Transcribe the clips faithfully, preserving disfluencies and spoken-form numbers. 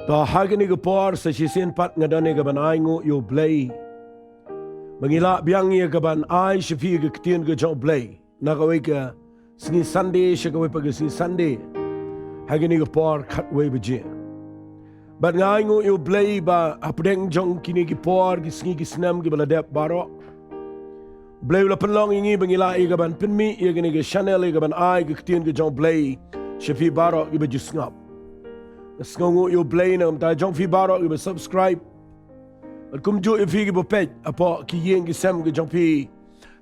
To ha kane ka por sa shisien pat nga don ïa ka ban ai nguh ïa U Blei ba ngi lah biang ïa ka ban ai sha phi ka ktien ka jong U Blei na kawei ka sngi Sunday sha kawei pat ka sngi Sunday ha kane ka por khatwei baje. Bad nga ai nguh ïa U Blei ba hapdeng jong kine ki por, ki sngi, ki snem kiba la dep baroh, U Blei u la pynlong ïa ngi ba ngi lah ïa ka ban pynmih ïa kane ka channel, ïa ka ban ai ka ktien ka jong U Blei sha phi baroh kiba ju sngap. Nga sngewnguh ïa U Blei na ka bynta jong phi baroh kiba subscribe. Bad kumjuh ïa phi kiba peit hapoh ki ïing ki sem ki jong phi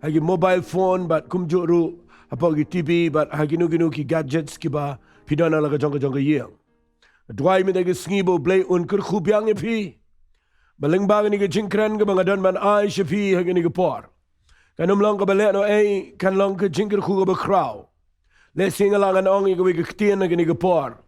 ha ki mobile phone, bad kumjuh ruh hapoh ki T V, bad ha kino kino ki gadgets kiba phi don ha la ka jong ka jong ka ïing. Duwai mynta ka sngi ba U Blei un kyrkhu biang ïa phi. Ba lyngba kane ka jingkren kaba nga don ban ai sha phi ha kane ka por, kan ym long kaba lehnohei, kan long ka jingkyrkhu kaba khraw. Lehse nga lah ngan ong ïa kawei ka ktien ha kane ka por,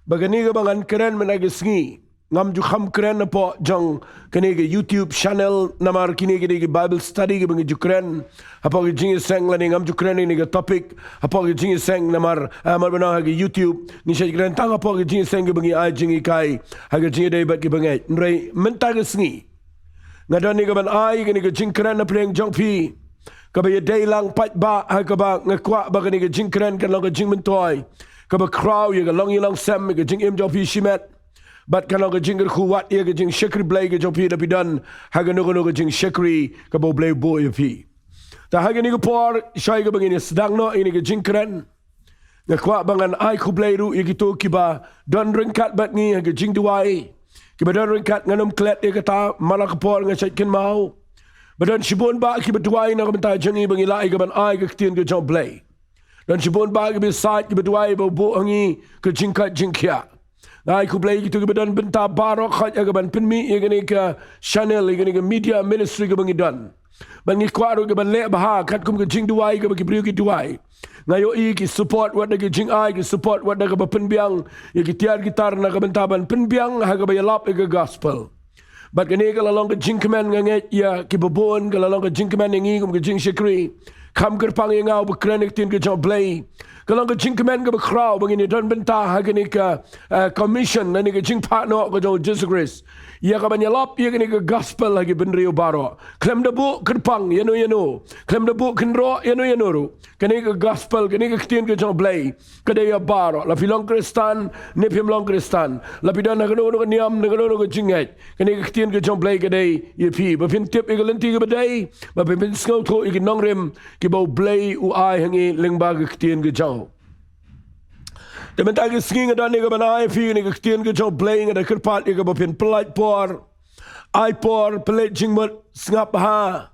ba kane kaba ngan kren mynta ka sngi ngam ju kham kren hapoh jong kane ka YouTube channel, namar kine ki dei ki Bible study kiba ngi ju kren hapoh ka jingïaseng, lane ngam ju kren ïa kane ka topic hapoh ka jingïaseng, namar, ah, namar ba na ha ka YouTube ngi shait kren tang hapoh ka jingïaseng kaba ngi ai jinghikai ha ka jingïadei bad ki bangeit. Hynrei mynta ka sngi nga don ïa ka ban ai kane ka jingkren hapdeng jong phi, kaba ïadei lang paidbah, ha kaba nga kwah ba kane ka jingkren kan long ka jingmyntoi kaba khraw ïa ka longïing longsem, ïa ka jingim jong phi shimet. Bad kan long ka jingkyrkhu wat ïa ka jingshakri Blei ka jong phi lada phi don ha kano kano ka jingshakri kaba U Blei u buh ïa phi. Te ha kane ka por, shwa ïa kaba ngin ïa sdang noh ïa kane ka jingkren, nga kwah ba ngan ai khublei ruh ïa kito kiba don ryngkat bad ngi ha ka jingduwai. Kiba don ryngkat, ngan ym klet ïa kata, man la ka por nga shait kynmaw. Ba don shibun bah kiba duwai na ka bynta jong ngi ba ngi lah ïa ka ban ai ka ktien ka jong U Blei. Don shibun bah kiba ïasaid, kiba duwai ba u buh ha ngi ka jingkoit jingkhiah. Nga ai khublei ïa kito kiba don bynta baroh khoit ha ka ban pynmih ïa kane ka channel, ïa kane ka media ministry kaba ngi don. Bad ngi kwah ruh ka ban leh bha katkum ka jingduwai kaba ki briew ki duwai. Nga ïohi ki support wat da ka jingai, ki support wat da kaba pynbiang ïa ki tiar ki tar na ka bynta ban pynbiang ha kaba ïalap ïa ka gospel. Bad kane ka la long ka jingkmen, nga ngeit ïa kiba bun, ka la long ka jingkmen ïa ngi kum ka jingshakri. Kham kyrpang ïa nga uba kren ïa ka ktien ka jong U Blei. Ka long ka jingkmen kaba khraw ba ngin ïa don bynta ha kane ka, eh, commission, lane ka jingphah noh ka jong U Jisu Khrist ïa ka ban ïalap ïa kane ka gospel ha ki bynriew baroh. Khlem da buh kyrpang ïano ïano, khlem da buh kynroh ïano ïano ruh, kane ka gospel, kane ka ktien ka jong U Blei, ka dei ïa baroh. La phi long Khristan ne phim long Khristan, la phi don ha kano kano ka niam, na kano kano ka jingngeit, kane ka ktien ka jong U Blei ka dei ïa phi. Ba phin tip ïa ka lynti kaba dei, ba phin sngewthuh ïa ki nongrim kiba U Blei u ai ha ngi lyngba ka ktien ka jong u. Te mynta ka sngi nga don ïa ka ban ai ïa phi kane ka ktien ka jong U Blei. Nga da kyrpad ïa ka ba phin pyllait por, ai por, pynleit jingmut, sngap bha.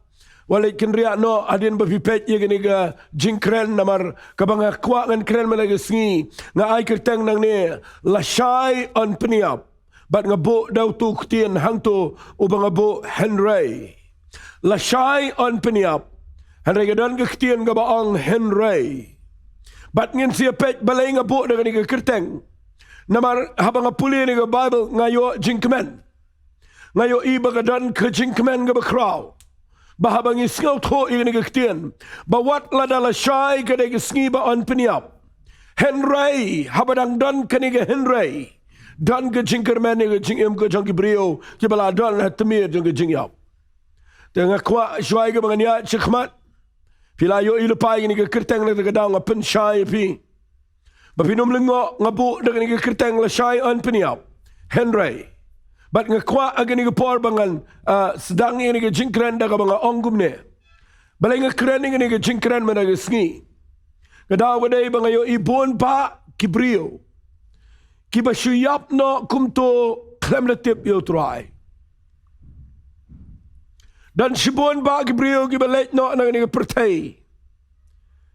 Wat leit kynriah noh hadien ba phi peit ïa kane ka jingkren, namar kaba nga kwah ngan kren mynta ka sngi, nga ai kyrteng nangne: Lashai yn pynïap, bad nga buh da uto u ktien hangto uba nga buh hynrei. Lashai yn pynïap, hynrei ka don ka ktien kaba ong hynrei. Bad ngin sa ïa peit balei nga buh da kane ka kyrteng. Namar haba nga pule ïa kane ka Baibl, nga ïoh jingkmen. Nga ïohi ba ka don ka jingkmen kaba khraw, ba haba ngi sngewthuh ïa kane ka ktien, ba wat lada lashai ka dei ka sngi ba yn pynïap, hynrei haba dang don kane ka hynrei, don ka jingkyrmen ïa ka jingim ka jong ki briew kiba la don ha tmier jong ka jingïap. Te nga kwah shuwa ïa kaba ngan ïaid shakhmat, phi la ïohi lypa ïa kane ka kyrteng, na kata ka daw nga pynshai ïa phi. Ba phin ym lyngngoh, nga buh da kane ka kyrteng: Lashai yn pynïap, hynrei. Bad nga kwah ha kane ka por ba ngan, ah, sdang ïa kane ka jingkren da kaba nga ong kumne. Balei nga kren ïa kane ka jingkren mynta ka sngi? Ka daw ka dei ba nga ïohi bun bah ki briew kiba shu ïap noh kumto khlem da tip ïa U Trai. Don shibun bah ki briew kiba leit noh na kane ka pyrthei,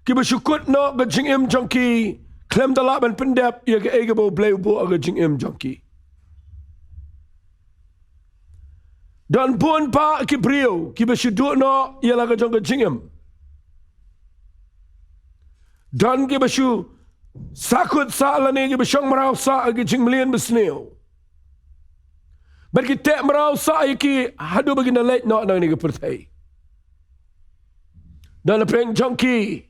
kiba shu kut noh ka jingim jong ki khlem da lah ban pyndep ïa kaei kaba U Blei u buh ha ka jingim jong ki. Don bun bah ki briew kiba shu duh noh ïa la ka jong ka jingim. Don kiba shu sahkut sah lane kiba shong mraw sah ha ki jingmlien basniew. Bad ki teh mraw sah ïa ki haduh ba kin da leit noh na kane ka pyrthei. Don hapdeng jong ki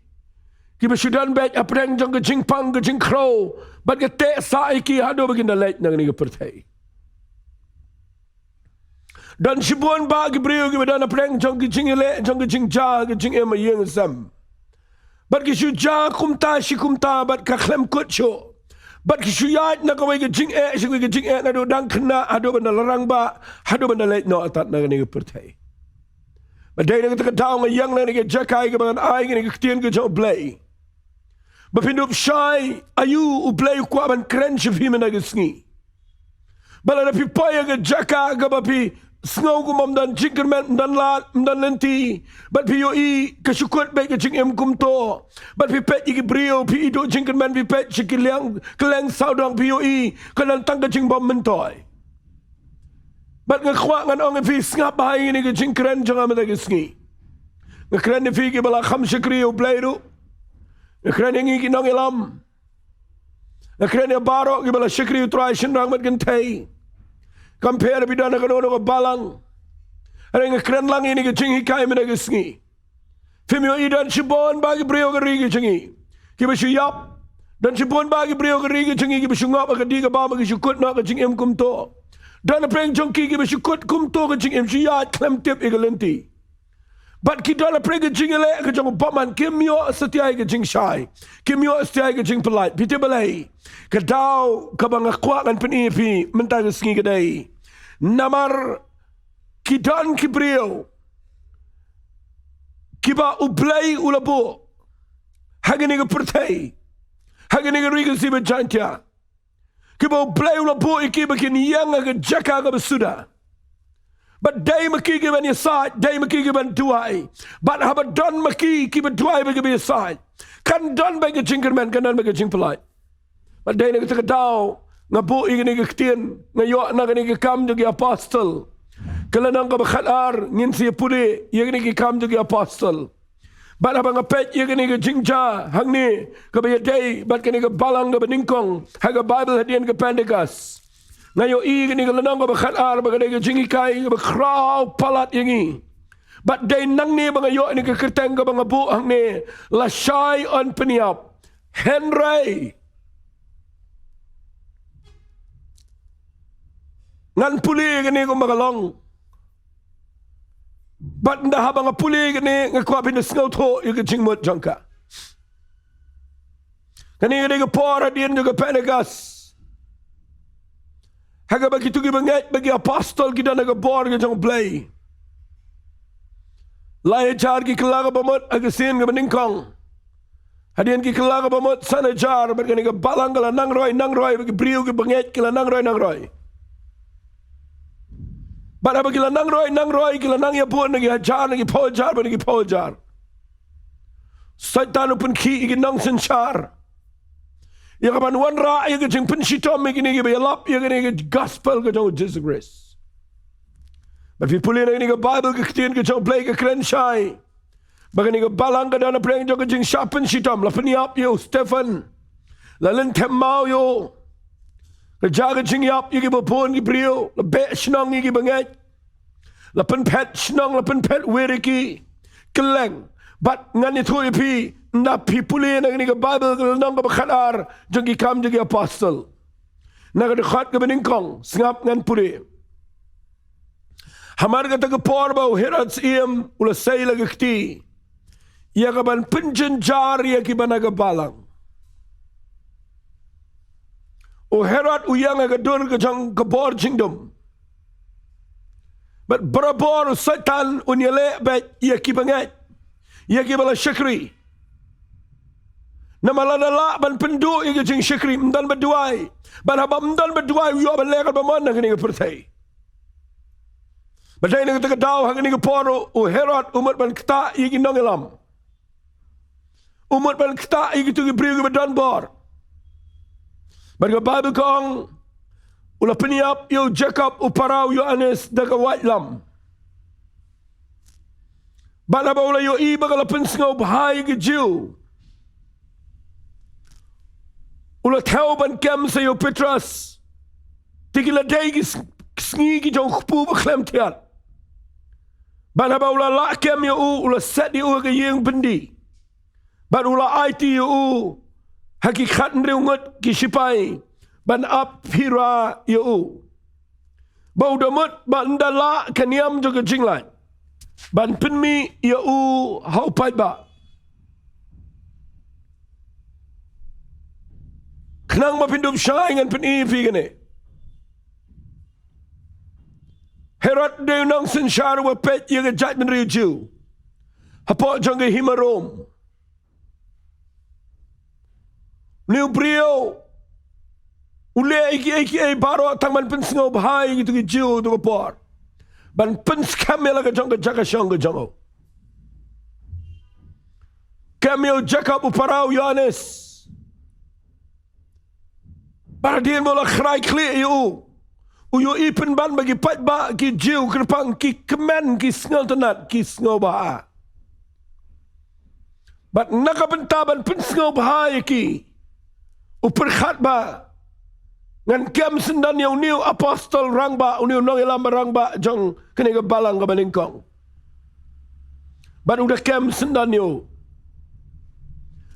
kiba shu don beit hapdeng jong ka jingpang ka jingkhrew, bad ka teh sah ïa ki haduh ba kin da leit na kane ka pyrthei. Don shibun bah ki briew kiba don hapdeng jong ki jingïaleh, jong ki jingjia, ki jingim ha ïing sem. Bad ki shu jia kumta shi kumta, bad ka khlem kut shuh. Bad ki shu ïaid na kawei ka jingeh sha kawei ka jingeh, naduh dang khynnah haduh ban da la rangbah, haduh ban da leit noh tad na kane ka pyrthei. Bad dei na kata ka daw nga ïeng na kane ka jaka kaba ngan ai kane ka ktien ka jong U Blei. Ba phin ïoh shai aïu U Blei u kwah ban kren sha phi mynta ka sngi. Bad lada phi poi ha ka jaka kaba phi sngew kumba ym don jingkyrmen, ym don lad, ym don lynti, bad phi ïohi ka shu kut beit ka jingim kumto, bad phi peit ïa ki briew, phi ithuh jingkyrmen, phi peit sha ki liang kylleng sawdong, phi ïohi ka don tang ka jingbymyntoi. Bad nga kwah ngan ong ïa phi, sngap bha ïa kane ka jingkren jong nga mynta ka sngi. Nga kren ïa phi kiba la kham shakri ïa U Blei ruh. Nga kren ïa ngi ki nongïalam. Nga kren ïa baroh kiba la shakri U Trai shynrang bad kynthei. Kam pher ba phi don ha kano kano ka balang. Hynrei nga kren lang ïa kane ka jinghikai mynta ka sngi. Phim ïohi, don shibun bah ki briew ha ka ri ka jong ngi kiba shu ïap. Don shibun bah ki briew ha ka ri ka jong ngi kiba shu ngop ha ka dih ka bam, ki shu kut noh ka jingim kumto. Don hapdeng jong ki kiba shu kut kumto ka jingim, shu ïaid khlem tip ïa ka lynti. Bad ki don hapdeng ka jingïaleh ka jong U Bamon, kim ïoh satia ïa ka jingshai, kim ïoh satia ïa ka jingpyllait. Phi tip balei? Ka daw kaba nga kwah ngan pyni ïa phi mynta ka sngi ka dei namar ki don ki briew kiba U Blei u la buh ha kane ka pyrthei, ha kane ka ri ka Jaintia, Jaintia, kiba U Blei u la buh ïa ki ba kin ïeng ha ka jaka kaba suda. Bad dei ma ki ki ban ïasaid, dei ma ki ki ban duwai. Bad haba don ma ki kiba duwai bad kiba ïasaid, kan don beit ka jingkyrmen, kan don beit ka jingpyllait. Bad dei na kata ka daw nga buh ïa kane ka ktien, nga ïoh na kane ka Kam jong ki Apostol, ka lynnong kaba khatar. Ngin sa ïa pule ïa kane ka Kam jong ki Apostol. Bad haba nga peit ïa kane ka jingjia hangne kaba ïadei bad kane ka balang kaba nyngkong ha ka Baibl hadien ka Pentekost, nga ïohi kane ka lynnong kaba khatar ba ka dei ka jinghikai kaba khraw palat ïa ngi. Bad dei nangne ba nga ïoh ïa kane ka kyrteng kaba nga buh hangne, Lashai Un Pynïap. Hynrei ngan pule ïa kane kumba ka long. Bad ynda haba nga pule ïa kane, nga kwah phin da sngewthuh ïa ka jingmut jong ka. Kane ka dei ka por hadien jong ka Pentekost, ha kaba kito kiba ngeit ba ki Apostol ki don ha ka bor ka jong U Blei. Lai hajar ki kylla ka bamut ha ka sien kaba nyngkong. Hadien ki kylla ka bamut san hajar, bad kane ka balang ka la nang roi nang roi, bad ki briew kiba ngeit ki la nang roi nang roi. Bad haba ki la nang roi nang roi, ki la nang ïabun na ki hajar, na ki phew hajar, bad na ki phew hajar. Soitan u pynkhih ïa ki nongsynshar ïa ka ban wanrah ïa ka jingpynshitom ïa kine kiba ïalap ïa kane ka gospel ka jong U Jisu Khrist. Bad phi pule na kane ka Baibl, ka ktien ka jong U Blei ka kren shai ba kane ka balang ka don hapdeng jong ka jingshah pynshitom. La pynïap ïa u Stephan, la lynthem maw ïa u, la jia ka jingïap ïa kiba bun ki briew, la beh shnong ïa kiba ngeit, la pynphet shnong, la pynphet wir ïa ki kylleng. Bad ngan ïathuh ïa phi, ynda phi pule na kane ka Baibl, ka lynnong kaba khatar jong ki Kam jong ki Apostol, na ka dkhot kaba nyngkong, sngap ngan pule. Hamar kata ka por ba u Herod Syiem u la sei la ka kti ïa ka ban pynjynjar ïa kiba na ka balang. U Herod u ïeng ha ka dur ka jong ka bor jingdum. Bad barabor u Soitan un ïaleh beit ïa kiba ngeit, ïa kiba la shakri. Namar lada lah ban pynduh ïa ka jingshakri, ym don ba duwai. Bad haba ym don ba duwai, u ïoh ban leh katba mon ha kane ka pyrthei. Bad dei na kata ka daw, ha kane ka por, u Herod u mut ban ktah ïa ki nongïalam. U mut ban ktah ïa kito ki briew kiba don bor. Bad ka Baibl ka ong, u la pynïap ïa u Jakob u para u Ïohannes da ka waitlam. Bad haba u la ïohi ba ka la pynsngewbha ïa ki Jiw, u la thew ban kem sa ïa u Petros. Te ki la dei ki s-, sngi ki jong u kpu ba khlem thiat. Bad haba u la lah kem ïa u, u la set ïa u ha ka ïing byndi. Bad u la aiti ïa u ha ki khathynriew ngut ki shipai ban ap phira ïa u. ba u da mut ba ynda lah ka niam jong ka jinglait ban pynmih ïa u ha u paidbah. Khnang ba phin dup shai ngan pyni ïa phi kane. Herod u dei u nongsynshar uba peit ïa ka jaitbynriew Jiw hapoh jong ka hima Rom. Une u briew u leh ïa kiei kiei baroh tang ban pynsngewbha ïa kito ki Jiw ha kato ka por, ban pynskhem ïa la ka jong ka jaka shong ka jong u. Kem ïa u Jakob u para u Ïoannis. Bad hadien ba u la khrai khlieh ïa u, u ïohi pynban ba ki paidbah ki Jiw kyrpang, ki kmen, ki sngewtynnat, ki sngewbha. Bad na ka bynta ban pynsngewbha ïa ki, u pyrkhat ba, ngan kem syndon ïa une u apostol rangbah, une u nongïalam rangbah jong kane ka balang kaba nyngkong. Bad u da kem syndon ïa u.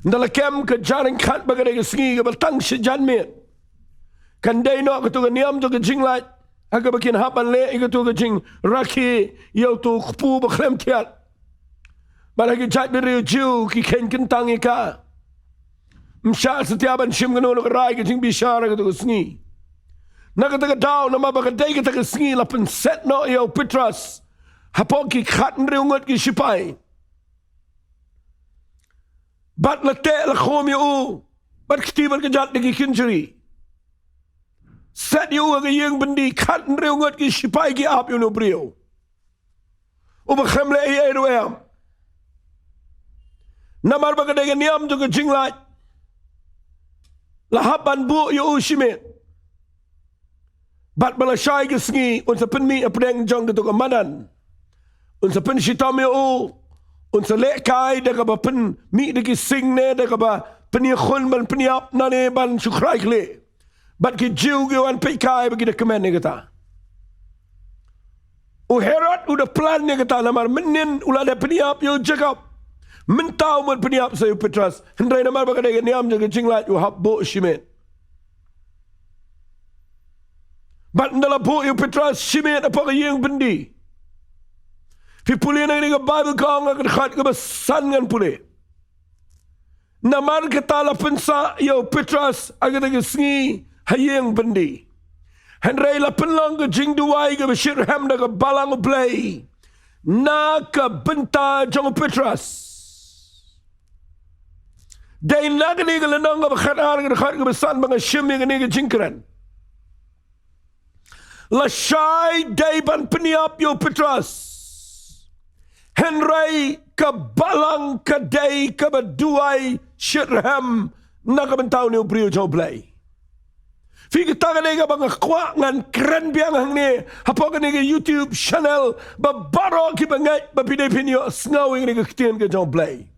Ynda la kem ka jar ryngkat ba ka dei ka sngi kaba tang shi jan miet, kan dei noh kato ka niam jong ka jinglait ha kaba kin hap ban leh ïa kato ka jingrakhe ïa uto u kpu ba khlem thiat. Bad ha ki jaitbynriew Jiw ki kheiñ kyntang ïa ka. Ym shah satia ban shim kano kano ka rai ka jingbishar ha kato ka sngi. Na kata ka daw, namar ba ka dei kata ka sngi, la pynset noh ïa u Petros hapoh ki khathynriew ngut ki shipai. Bad la teh la khum ïa u, bad kti bad kjat da ki kynjri. Set ïa u ha ka ïing byndi, khathynriew ngut ki shipai ki ap ïa une u briew uba khlem leh ei ei ruh em. Namar ba ka dei ka niam jong ka jinglait, la hap ban buh ïa u shimet. Bad ba la shai ka sngi, un sa pynmih hapdeng jong kato ka madan. Un sa pynshitom ïa u, un sa lehkai da kaba pynmih da ki sing ne da kaba pynïakhun ban pynïap nangne ban shu khrai khlieh. Bad ki Jiw ki wan peitkai ba ki da kmen ïa kata. U Herod u da plan ïa kata namar mynnin u la dep pynïap ïa u Jakob. Mynta u mut pynïap sa ïa u Petros. Hynrei namar ba ka dei ka niam jong ka jinglait u hap buh shimet. Bad ynda la buh ïa u Petros shimet hapoh ka ïing byndi. Phi pule na kane ka Baibl ka ong ha ka dkhot kaba san ngan pule. Namar kata la pynsah ïa u Petros ha kata ka sngi ha ïing byndi. Hynrei la pynlong ka jingduwai kaba shitrhem da ka balang U Blei na ka bynta jong u Petros. Dei na kane ka lynnong kaba khatar ka dkhot kaba san ba nga shim ïa kane ka jingkren. Lashai dei ban pynïap ïa u Petros. Hynrei ka balang ka dei kaba duwai shitrhem na ka bynta une u briew jong U Blei. Phi, kata ka dei kaba nga kwah ngan kren biang hangne hapoh kane ka YouTube channel ba baroh kiba ngeit ba phi dei phin ïohsngew ïa kane ka ktien ka jong U Blei.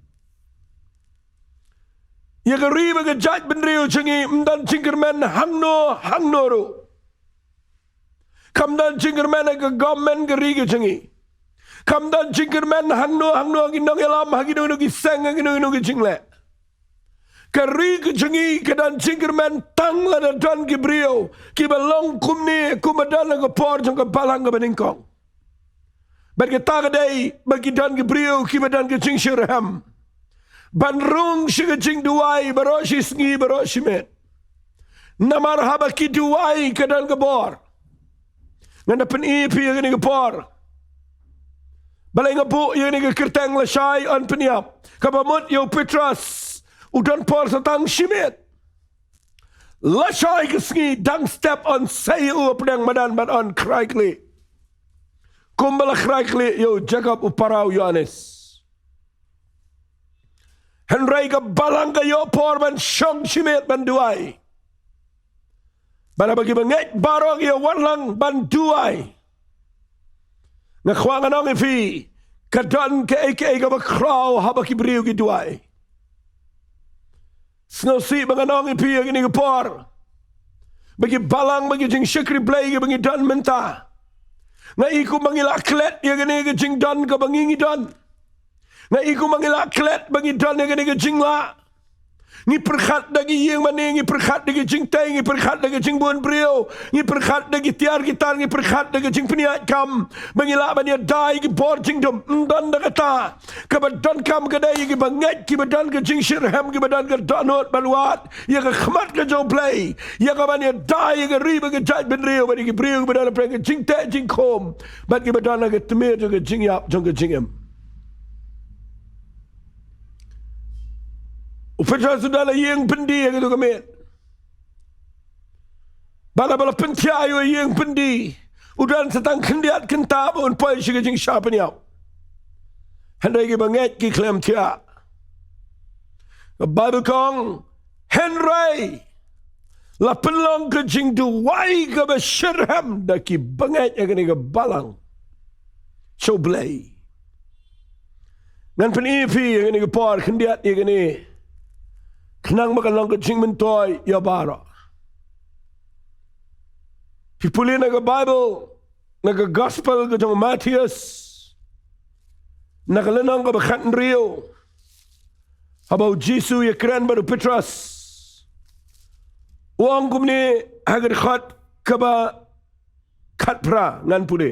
Ïa ka ri bad ka jaitbynriew jong ngi ym don jingkyrmen hangno hangno ruh. Kam don jingkyrmen ha ka government ka ri ka jong ngi. Kam don jingkyrmen hangno hangno ha ki nongïalam, ha kino kino ki seng, ha kino kino ki jingleh. Ka ri ka jong ngi ka don jingkyrmen tang lada don ki briew kiba long kumne kumba don ha ka por jong ka balang kaba nyngkong. Bad kata ka dei ba ki don ki briew kiba don ka jingshitrhem ban rung sha ka jingduwai baroh shi sngi baroh shi miet. Namar haba ki duwai ka don ka bor. Ngan da pyni ïa phi ha kane ka por. Balei nga buh ïa kane ka kyrteng lashai yn pynïap. Kaba mut ïa u Petros u don por sa tang shi miet. Lashai ka sngi dang step yn sei ïa u hapdeng madan bad yn khrai khlieh. Kumba la khrai khlieh ïa u Jakob u para u Ïoannis. Hynrei ka balang ka ïoh por ban shong shimet ban duwai. Bad haba kiba ngeit baroh ki ïa wan lang ban duwai. Nga kwah ngan ong ïa phi, ka don kaei kaei kaba khraw haba ki briew ki duwai. Sngewsih ba ngan ong ïa phi ha kane ka por ba ki balang, ba ki jingshakri Blei kiba ngi don mynta, nga i kumba ngi la klet ïa kane ka jingdon kaba ngi ngi don. Nga i kumba ngi la klet ba ngi don ïa kane ka jinglah. Ngi pyrkhat da ki ïing mane, ngi pyrkhat da ki jingtei, ngi pyrkhat da ki jingbun briew, ngi pyrkhat da ki tiar ki tar, ngi pyrkhat da ki jingpynïaid kam ba ngi lah ban ïada ïa ki bor jingdum. Ym don da kata. Kaba donkam ka dei ïa kiba ngeit, kiba don ka jingshitrhem, kiba don ka dohnud ban wad ïa ka khmat ka jong U Blei, ïa kaban ïada ïa ka ri bad ka jaitbynriew bad ïa ki briew kiba don hapdeng ka jingteh jingkhum bad kiba don ha ka tmier jong ka jingïap jong ka jingim. U Petros u don ha ïing byndi ha kato ka miet. Bad haba la pynthiah ïa u ha ïing byndi, u don sa tang khyndiat kynta ba un poi sha ka jingshah pynïap. Hynrei kiba ngeit ki khlem thiah. Ka Baibl ka ong, hynrei la pynlong ka jingduwai kaba shitrhem da kiba ngeit ha kane ka balang sha U Blei. Ngan pyni ïa phi ha kane ka por khyndiat ïa kane, khnang ba kan long ka jingmyntoi ïa baroh. Phi pule na ka Baibl, na ka Gospel ka jong u Mathaios, na ka lynnong kaba khathynriew, haba U Jisu u ïakren bad u Petros, u ong kumne ha ka dkhot kaba khatphra, ngan pule.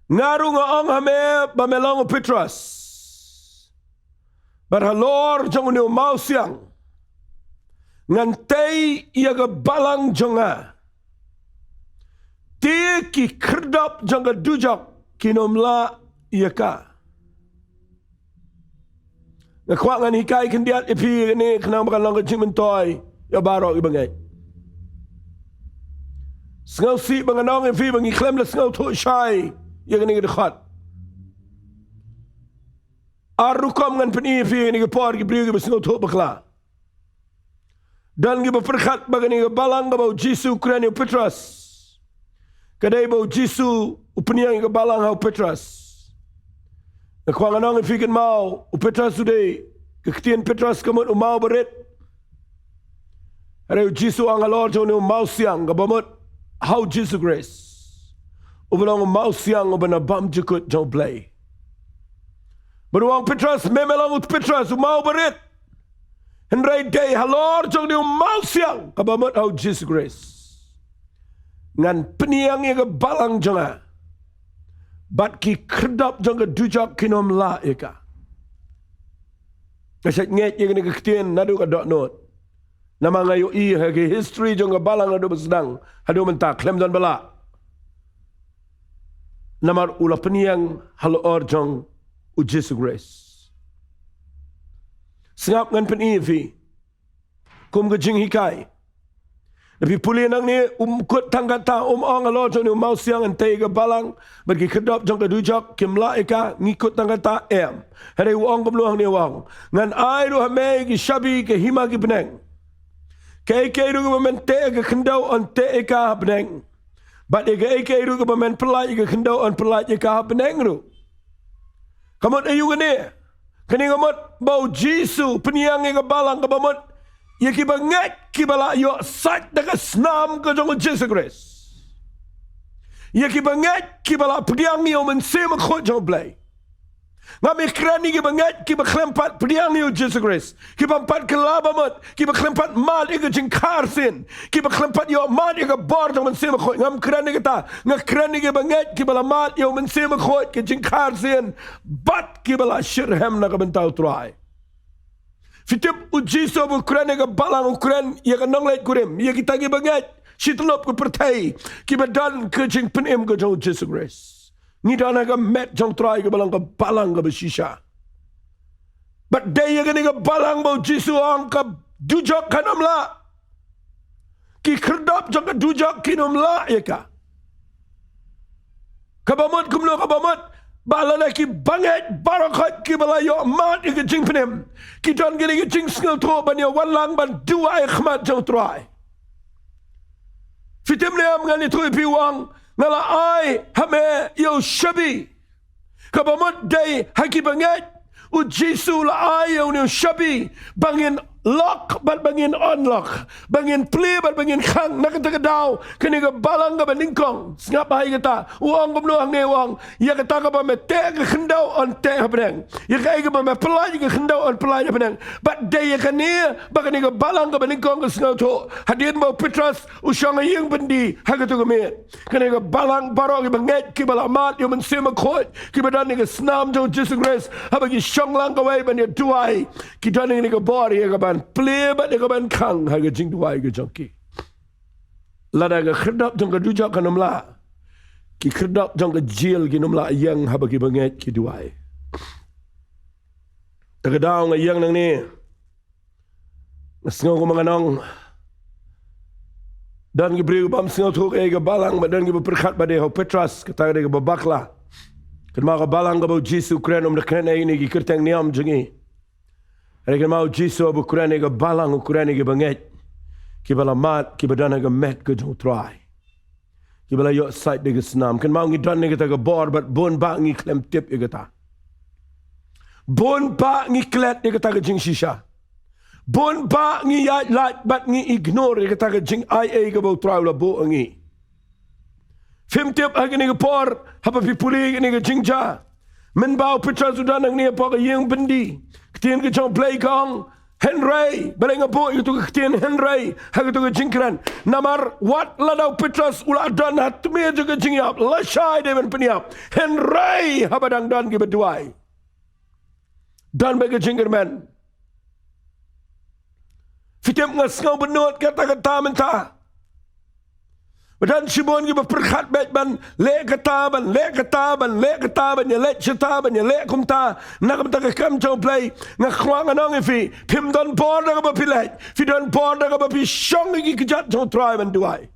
Nga ruh nga ong ha me ba me long u Petros, bad halor jong une u mawsiang ngan tei ïa ka balang jong nga. Te ki khyrdop jong ka dujok kin ym lah ïa ka. Nga kwah ngan hikai khyndiat ïa phi kane khnang ba kan long ka jingmyntoi ïa baroh kiba ngeit. Sngewsih ba ngan ong ïa phi ba ngi khlem da sngewthuh shai ïa kane ka dkhot. Ar rukom ngan pyni ïa phi ha kane ka por, ki briew kiba sngewthuh bakla. Don kiba pyrkhat ba kane ka balang kaba U Jisu u kren ïa u Petros, ka dei ba U Jisu u pynïeng ïa ka balang ha u Petros. Nga kwah ngan ong ïa phi kynmaw, u Petros u dei, ka ktien Petros ka mut u maw barit. Hynrei U Jisu u ong halor jong une u mawsiang, kaba mut ha u Jisu Khrist, uba long u mawsiang uba na bymjukut jong U Blei. Bad u ong, Petros, me me long u Petros, u maw barit. Hynrei dei halor jong une u mawsiang, kaba mut ha u Jisu Khrist, ngan pynïeng ïa ka balang jong nga, bad ki khyrdop jong ka dujok kin ym lah ïa ka. Nga shait ngeit ïa kane ka ktien naduh ka dohnud. Namar nga ïohi ha ka history jong ka balang naduh ba sdang haduh mynta khlem don ba lah. Namar u la pynïeng halor jong u Jisu Khrist. Sngap, ngan pyni ïa phi kum ka jinghikai. Lada phi pule nangne, um kut tang kata, um ong halor jong une u mawsiang ngan tei ïa ka balang bad ki khyrdop jong ka dujok kim lah ïa ka, ngi kut tang kata, em. Hynrei u ong kumno hangne, u ong, ngan ai ruh ha me ïa ki shabi ka hima ki bneng. Kaei kaei ruh kaba men teh ha ka khyndew yn teh ïa ka ha bneng. Bad ïa kaei kaei ruh kaba men pyllait ha ka khyndew yn pyllait ïa ka ha bneng ruh. Ka mut aïu kane? Kane ka mut ba u Jisu u pynïeng ïa ka balang, kaba mut ïa kiba ngeit kiba la ïoh sait da ka snam ka jong u Jisu Khrist. Ïa kiba ngeit kiba la pdiang ïa u Mynsiem Bakhuid jong U Blei. Ngam kren ïa kiba ngeit kiba khlem pat pdiang ïa u Jisu Khrist, kiba ym pat kylla ba mut, kiba khlem pat mad ïa ka jingkha arsien, kiba khlem pat ïoh mad ïa ka bor jong u Mynsiem Bakhuid. Ngam kren ïa kata. Nga kren ïa kiba ngeit kiba la mad ïa u Mynsiem Bakhuid, ka jingkha arsien, bad kiba la shitrhem na ka bynta u Trai. Phi tip, u Jisu haba u kren ïa ka balang, u kren ïa ka nongleit kurim, ïa kita kiba ngeit shi tyllup ka pyrthei, kiba don ka jingpynim ka jong u Jisu Khrist. Ngi don ha ka met jong u Trai kaba long ka balang kaba shisha. Bad dei ïa kane ka balang ba u Jisu u ong ka dujok kan ym lah, ki khyrdop jong ka dujok kin ym lah ïa ka. Kaba mut kumno? Kaba mut ba lada kiba ngeit baroh khoit kiba la ïoh mad ïa ka jingpynim, ki don kane ka jingsngewthuh ban ïa wanlang ban duwai ha khmat jong u Trai. Phi tip ne em, ngan ïathuh ïa phi, u ong, nga la ai ha me ïa u shabi. Kaba mut dei ha kiba ngeit, u Jisu u la ai ïa une u shabi ba ngin lock bad ba ngin unlock, ba ngin plie bad ba ngin khang. Na kata ka daw kane ka balang kaba nyngkong, sngap bha ïa kata, u ong kumno hangne, u ong, ïa kata kaba me teh ha ka khyndew yn teh ha bneng, ïa kaei kaba me pyllait ha ka khyndew yn pyllait ha bneng. Bad dei ïa kane ba kane ka balang kaba nyngkong ka sngewthuh. Hadien ba u Petros u shong ha ïing byndi ha kato ka miet, kane ka balang, baroh kiba ngeit, kiba la mad ïa u Mynsiem Bakhuid, kiba don ïa ka snam jong u Jisu Khrist, haba ki shong lang kawei ban ïa duwai, ki don ïa kane ka bor ïa kaban plie bad ïa kaban khang ha ka jingduwai ka jong ki. Lada ka khyrdop jong ka dujok kan ym lah, ki khyrdop jong ka jel kin ym lah ïeng haba kiba ngeit ki duwai. Ta ka daw nga ïeng nangne, nga sngew kumba ngan ong, don ki briew bym sngewthuh kaei ka balang, bad don kiba pyrkhat ba dei ha u Petros, kata ka dei kaba bakla. Kynmaw, ka balang kaba u Jisu u kren, um da kren ïa kine ki kyrteng niam jong ngi. Hynrei kynmaw, u Jisu haba u kren ïa ka balang, u kren ïa kiba ngeit, kiba la mad, kiba don ha ka met ka jong u Trai, kiba la ïoh sait da ka snam. Kynmaw, ngi don ïa kata ka bor bad bun bah ngi khlem tip ïa kata. Bun bah ngi klet ïa kata ka jingshisha. Bun bah ngi ïaid lait bad ngi ignore ïa kata ka jingai ei kaba u Trai u la buh ha ngi. Phim tip ha kane ka por, haba phi pule ïa kane ka jingjia, mynba u Petros u don hangne hapoh ka ïing byndi, ka ktien ka jong u Blei ka ong, hynrei, balei nga buh ïa kato ka ktien hynrei ha kato ka jingkren? Namar wat lada u Petros u la don ha tmier jong ka jingïap, lashai dei ban pynïap, hynrei haba dang don kiba duwai, don beit ka jingkyrmen. Phi tip, nga sngew bynnud katta katta mynta ba don shibun kiba pyrkhat beit ban leh kata, ban leh kata, ban leh kata, ban ïaleit shata, ban ïaleh kumta. Na ka bynta ka kam jong u Blei, nga kwah ngan ong ïa phi, phim don bor da kaba phi leit, phi don bor da kaba phi shong ha ki kjat jong u Trai ban duwai.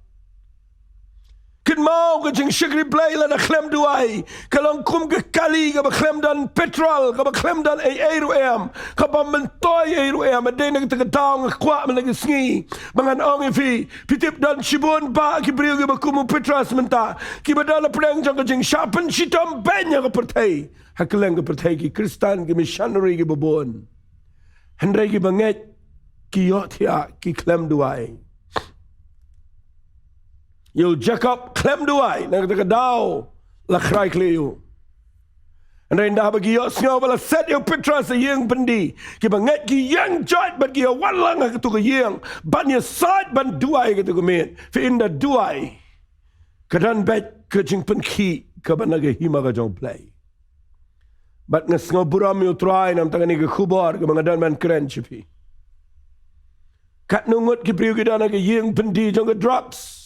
Kynmaw, ka jingshakri Blei lada khlem duwai ka long kum ka kali kaba khlem don petrol, kaba khlem don ei ei ruh em, kaba myntoi ei ruh em. Hadien kata ka daw nga kwah mynta ka sngi ba ngan ong ïa phi, phi tip, don shibun bah ki briew kiba kum u Petros mynta, kiba don hapdeng jong ka jingshah pynshitom beiñ ha ka pyrthei, ha kylleng ka pyrthei, ki Khristan, ki missionary kiba bun. Hynrei kiba ngeit ki ïohthiah, ki khlem duwai. Ïa u Jakob khlem duwai, na kata ka daw la khrai khlieh ïa u. Hynrei ynda haba ki ïohsngew ba la set ïa u Petros ha ïing byndi, kiba ngeit ki ïeng joit bad ki ïa wan lang ha kato ka ïing ban ïa sait ban duwai ha kato ka miet. Phi, ynda duwai, ka don beit ka jingpynkhih kaba na ka hima ka jong u Blei. Bad nga sngew burom ïa u Trai namar kane ka khubor kaba nga don ban kren sha phi. Katno ngut ki briew ki don ha ka ïing byndi jong ka drugs.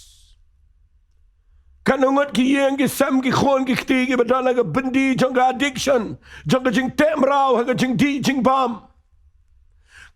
Katno ngut ki ïing, ki sem, ki khun, ki kti kiba don ha ka byndi jong ka addiction, jong ka jingteh mraw ha ka jingdih jingbam.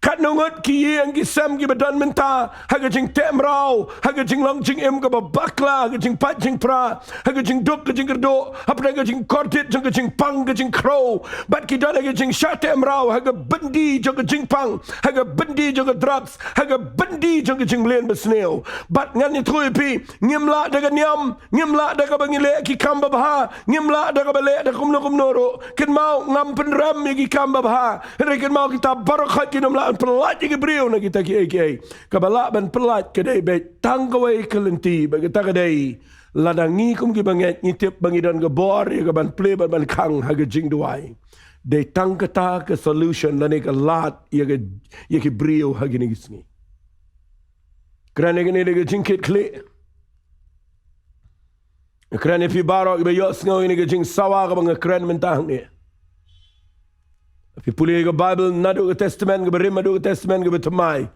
Katno ngut ki ïing, ki sem kiba don mynta ha ka jingteh mraw, ha ka jinglong jingim kaba bakla, ha ka jingpait jingpra, ha ka jingduk ka jingkyrduh, hapdeng ka jingkordit jong ka jingpang ka jingkhrew. Bad ki don ha ka jingshah teh mraw ha ka byndi jong ka jingpang, ha ka byndi jong ka drugs, ha ka byndi jong ka jingmlien basniew. Bad ngan ïathuh ïa phi, ngim lah da ka niam, ngim lah da kaba ngi leh ki kam babha, ngim lah da kaba leh da kumno kumno ruh. Kynmaw, ngam pynrem ïa ki kam babha. Hynrei kynmaw, kita baroh khoit kin ym lah ban pyllait ïa ki briew na kita kiei kiei. Kaba lah ban pyllait ka dei beit tang kawei ka lynti, bad kata ka dei, lada ngi kum kiba ngeit ngi tip ba ngi don ka bor ïa kaban plie bad ban khang ha ka jingduwai, dei tang kata ka solution lane ka lad ïa ka, ïa ki briew ha kine ki sngi. Kren ïa kane da ka jingkitkhlieh. Nga kren ïa phi baroh kiba ïohsngew ïa kane ka jingsawa kaba nga kren mynta hangne. Phi pule ïa ka Baibl naduh ka Testament kaba rim haduh ka Testament kaba thymmai,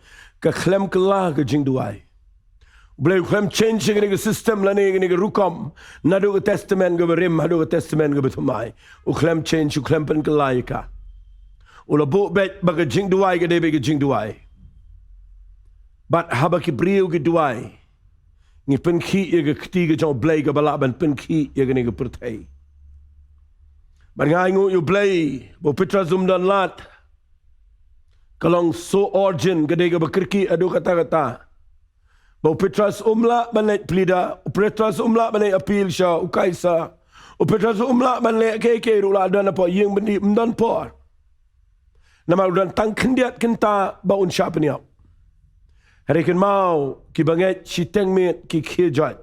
ka khlem kylla ka jingduwai. U Blei u khlem change ïa kane ka system lane ïa kane ka rukom naduh ka Testament kaba rim haduh ka Testament kaba thymmai. U khlem change, u khlem pynkylla ïa ka. U la buh beit ba ka jingduwai ka dei beit ka jingduwai. Bad haba ki briew ki duwai, ngi pynkhih ïa ka kti ka jong u Blei kaba lah ban pynkhih ïa kane ka pyrthei. Bad nga ainguh ïa u Blei ba u Petros um don lad. Ka long so urgent, ka dei kaba kyrkieh haduh katta katta. Ba u Petros um lah ban leit plead, u Petros um lah ban leit appeal sha u Kaisar. U Petros um lah ban leh kaei kaei ruh la don hapoh ïing byndi, um don por. Namar u don tang khyndiat kynta ba un shah pynïap. Hynrei kynmaw, ki bangeit shiteng miet ki khie joit.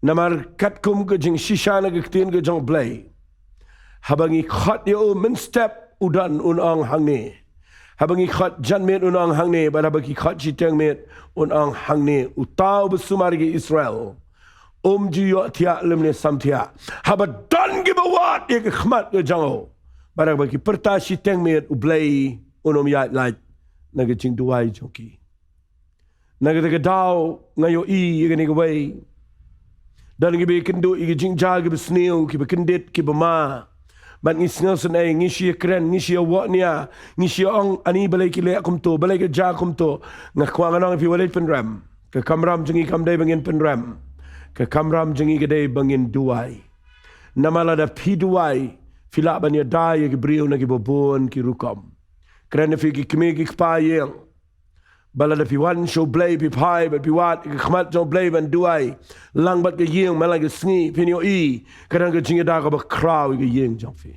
Namar katkum ka jingshisha na ka ktien ka jong U Blei, haba ngi khot ïa u mynstep u don un ong hangne. Haba ngi khot janmiet un ong hangne, bad haba ki khot shiteng miet un ong hangne. Uta uba sumar ïa ki Israel um ju ïohthiah lymne samthiah haba don kiba wad ïa ka khmat ka jong u. Bad haba ki pyrta shiteng miet, U Blei un ym ïaid lait na ka jingduwai jong ki. Na kata ka daw nga ïohi ïa kane kawei. Don kiba ïakynduh ïa ki jingjia kiba sniew, kiba kyndit, kiba ma. Bad ngi sngewsynei, ngi shu ïakren, ngi shu ïawoh nia, ngi shu ïa ong, ani balei ki leh kumto, balei ka jia kumto. Nga kwah ngan ong ïa phi, wat leit pynrem. Ka kamram jong ngi kam dei ba ngin pynrem. Ka kamram jong ngi ka dei ba ngin duwai. Namar lada phi duwai, phi lah ban ïada ïa ki briew na kiba bun ki rukom. Kren ïa phi ki kmie ki kpa ïing. Ba lada phi wan sha U Blei, phi phai bad phi wad ïa ka khmat jong U Blei ban duwai lang bad ka ïing man la ka sngi, phin ïohi ka don ka jingïada kaba khraw ïa ka ïing jong phi.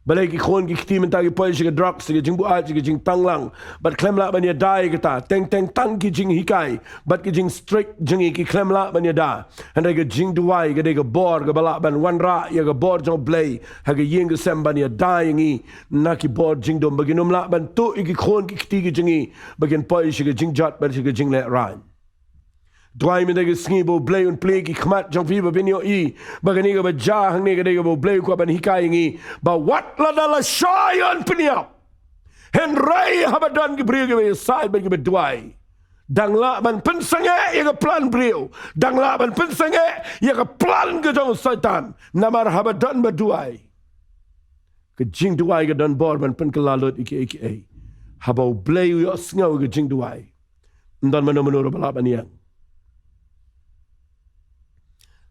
Balei ki khun ki kti mynta ki poi sha ka drugs, sha ka jingbuaid, sha ka jingtanglang, bad khlem lah ban ïada ïa kata? Teng teng tang ki jinghikai bad ki jingstrict jong ngi ki khlem lah ban ïada. Hynrei ka jingduwai ka dei ka bor kaba lah ban wanrah ïa ka bor jong U Blei ha ka ïing ka sem, ban ïada ïa ngi na ki bor jingdum, ba kin ym lah ban tuh ïa ki khun ki kti ki jong ngi ba kin poi sha ka jingjot bad sha ka jinglehrain. Duwai mynta ka sngi ba U Blei un plie ki khmat jong phi ba phin ïohi ba kane kaba jia hangne ka dei kaba U Blei u kwah ban hikai ïa ngi, ba wat lada la shah ïoh pynïap, hynrei haba don ki briew kiba ïasaid bad kiba duwai, dang lah ban pynsangeh ïa ka plan briew, dang lah ban pynsangeh ïa ka plan ka jong u Soitan. Namar haba don ba duwai, ka jingduwai ka don bor ban pynkylla lut ïa kiei kiei. Haba U Blei u ïohsngew ïa ka jingduwai, ym don mano mano ruh ba lah ban ïeng.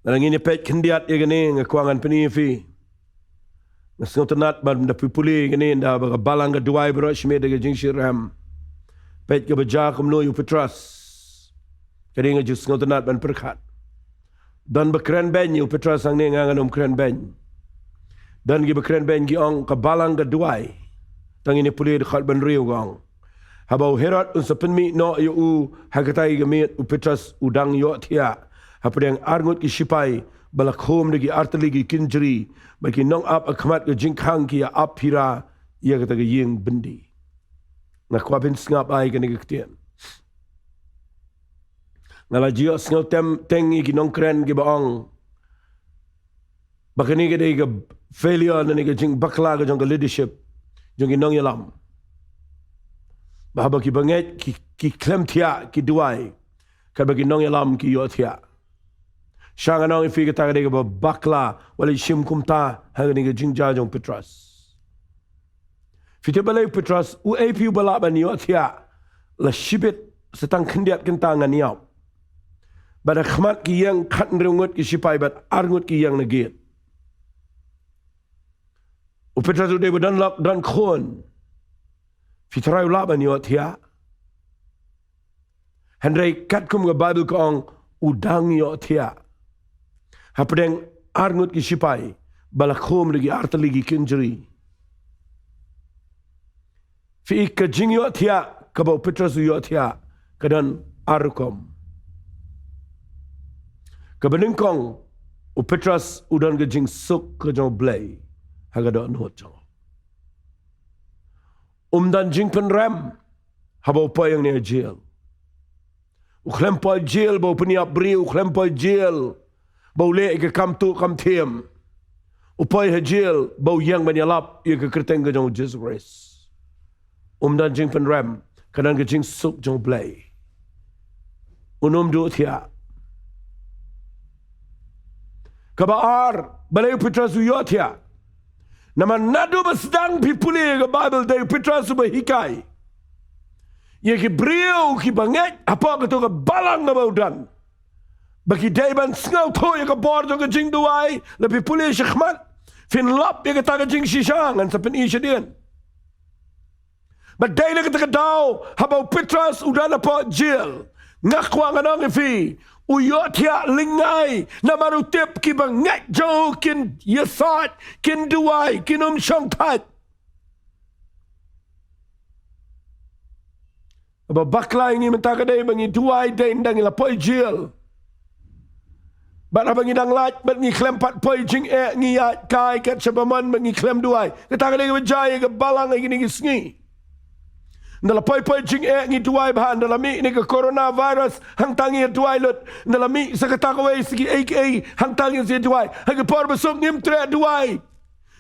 Lada ngin ïa peit khyndiat ïa kane, nga kwah ngan pyni ïa phi. Nga sngewtynnat ba da phi pule ïa kane, da ba ka balang ka duwai baroh shimiet da ka jingshitrhem. Peit kaba jia kumno ïa u Petros. Kane nga ju sngewtynnat ban pyrkhat. Don ba kren beiñ ïa u Petros hangne, nga ngan ym kren beiñ. Don kiba kren beiñ, ki ong ka balang ka duwai. Tang ngin ïa pule dkhot ba hynriew, ka ong: Haba u Herod un sa pynmih noh ïa u ha katei ka miet, u Petros u dang ïohthiah hapdeng arngut ki shipai ba la khum da ki artylli ki kynjri, bad ki nongap ha khmat ka jingkhang ki ïa ap phira ïa kata ka ïing byndi. Nga kwah phin sngap ai kane ka ktien. Nga la ju ïohsngew teng teng ïa ki nongkren kiba ong ba kane ka dei ka failure ne ka jingbakla ka jong ka leadership jong ki nongïalam. Ba haba ki bangeit ki, ki khlem thiah, ki duwai, katba ki nongïalam ki ïohthiah. Sha ngan ong ïa phi, kata ka dei kaba bakla, wat leit shim kumta ha kane ka jingjia jong u Petros. Phi tip balei u Petros, uei phi uba lah ban ïohthiah la shibit, sa tang khyndiat kynta ngan ïap, bad ha khmat ki ïing khathynriew ngut ki shipai bad arngut ki ïing na gate? U Petros u dei ba don lok don khun. Phi tharai u lah ban ïohthiah? Hynrei katkum ka Baibl ka ong, u dang ïohthiah hapdeng arngut ki shipai ba la khum da ki artylli ki kynjri. Phi i, ka jingïohthiah kaba u Petros u ïohthiah ka don ar rukom. Kaba nyngkong, u Petros u don ka jingsuk ka jong U Blei ha ka dohnud jong u. Um don jingpynrem haba u poi hangne ha jail. U khlem poi jail ba u pynïap briew, u khlem poi jail ba u leh ïa ka kam tuh kam thiem. U poi ha jail ba u ïeng ban ïalap ïa ka kyrteng ka jong u Jisu Khrist. Um don jingpynrem, ka don ka jingsuk jong U Blei. Un ym duh thiah. Kaba ar, balei u Petros u ïohthiah? Namar naduh ba sdang phi pule ïa ka Baibl, dei u Petros uba hikai ïa ki briew kiba ngeit hapoh kato ka balang kaba u don ba ki dei ban sngewthuh ïa ka bor jong ka jingduwai. Lada phi pule shakhmat, phin lap ïa kata ka jingshisha, ngan sa pyni shadien. Bad dei na kata ka daw, haba u Petros u don hapoh jail, nga kwah ngan ong ïa phi, u ïohthiah lyngngai, namar u tip ki bangeit jong u kin ïasaid, kin duwai, kin ym shongthait. Ba bakla ïa ngi mynta ka dei ba ngi duwai dei ynda ngi la poi jail. Bad haba ngi dang lait bad ngi khlem pat poi jingeh, ngi ïaid kai kat shaba mon ba ngi khlem duwai. Kata ka dei kaba jia ïa ka balang ha kine ki sngi. Ynda la poi poi jingeh ngi duwai bha, ynda la mih ïa ka coronavirus hangta ngi duwai lut, ynda la mih sa kata kawei sa kiei kiei hangta ngi sa duwai. Ha ka por ba suk ngim treh duwai.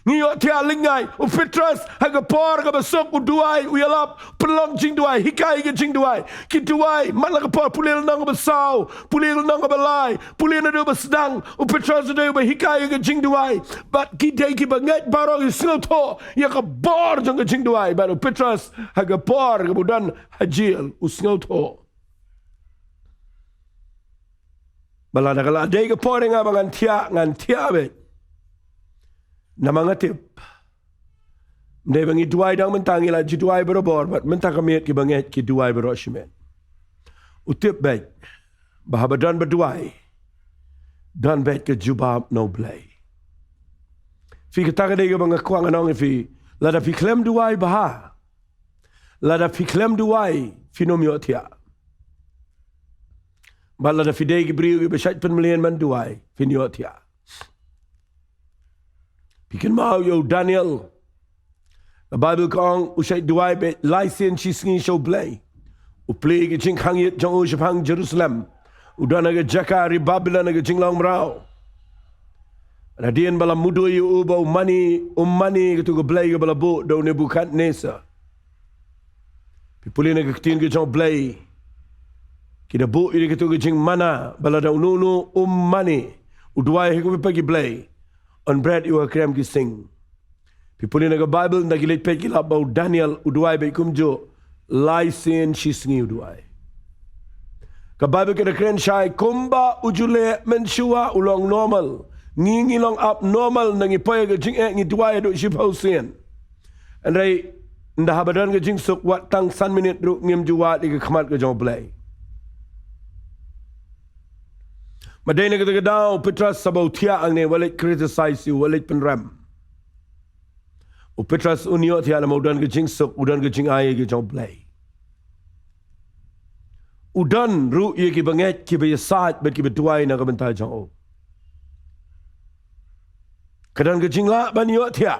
Ngi ïohthiah lyngngai. U Petros ha ka por kaba suk u duwai, u ïalap, pynlong jingduwai, hikai ka jingduwai. Ki duwai man la ka por, pule lynnong kaba saw, pule lynnong kaba lai, pule naduh ba sdang. U Petros u dei uba hikai ka jingduwai. Bad ki dei kiba ngeit baroh, ki sngewthuh ïa ka bor jong ka jingduwai. Bad u Petros ha ka por kaba u don ha jail u sngewthuh. Ba lada ka la dei ka por ïa nga ba ngan thiah, ngan thiah beit. Namar nga tip, ym dei ba ngi duwai dang mynta, ngi la ju duwai barabor, bad mynta ka miet kiba ngeit ki duwai baroh shimet. U tip beit ba haba don ba duwai, don beit ka jubab na U Blei. Phi, kata ka dei kaba nga kwah ngan ong ïa phi. Lada phi khlem duwai bha, lada phi khlem duwai, phin ym ïohthiah. Bad lada phi dei ki briew kiba shait pynmlien ban duwai, phin ïohthiah. Phi kynmaw ïa u Daniel. Ka Baibl ka ong u shait duwai beit lai sien shi sngi sha U Blei. U plie ïa ka jingkhang ïit jong u shaphang Jerusalem. U don ha ka jaka ri Babilon ha ka jinglong mraw. Hadien ba la mudui ïa u ba u mane, um mane ïa kato ka blei kaba la buh da u Nebukadnesar. Phi pule na ka ktien ka jong U Blei. Ki da buh ïa kato ka jingmana ba lada uno uno um mane, u duwai ha kiwei pat ki blei, yn bret ïa u ha krem ki sing. Phi pule na ka Baibl, ynda ki leit peit ki lap ba u Daniel u duwai beit kumjuh lai sien shi sngi u duwai. Ka Baibl ka da kren shai kumba u ju leh mynshuwa, u long normal. Ngi ngi long abnormal, ynda ngi poi ha ka jingeh ngi duwai haduh shiphew sien. Hynrei ynda haba don ka jingsuk, wat tang san minit ruh ngim ju wad ïa ka khmat ka jong U Blei. Ba dei na kata ka daw u Petros haba u thiah hangne, wat leit criticize ïa u, wat leit pynrem. U Petros un ïohthiah namar u don ka jingsuk, u don ka jingai ka jong U Blei. U don ruh ïa kiba ngeit, kiba ïasaid bad kiba duwai na ka bynta jong u. Ka don ka jinglah ban ïohthiah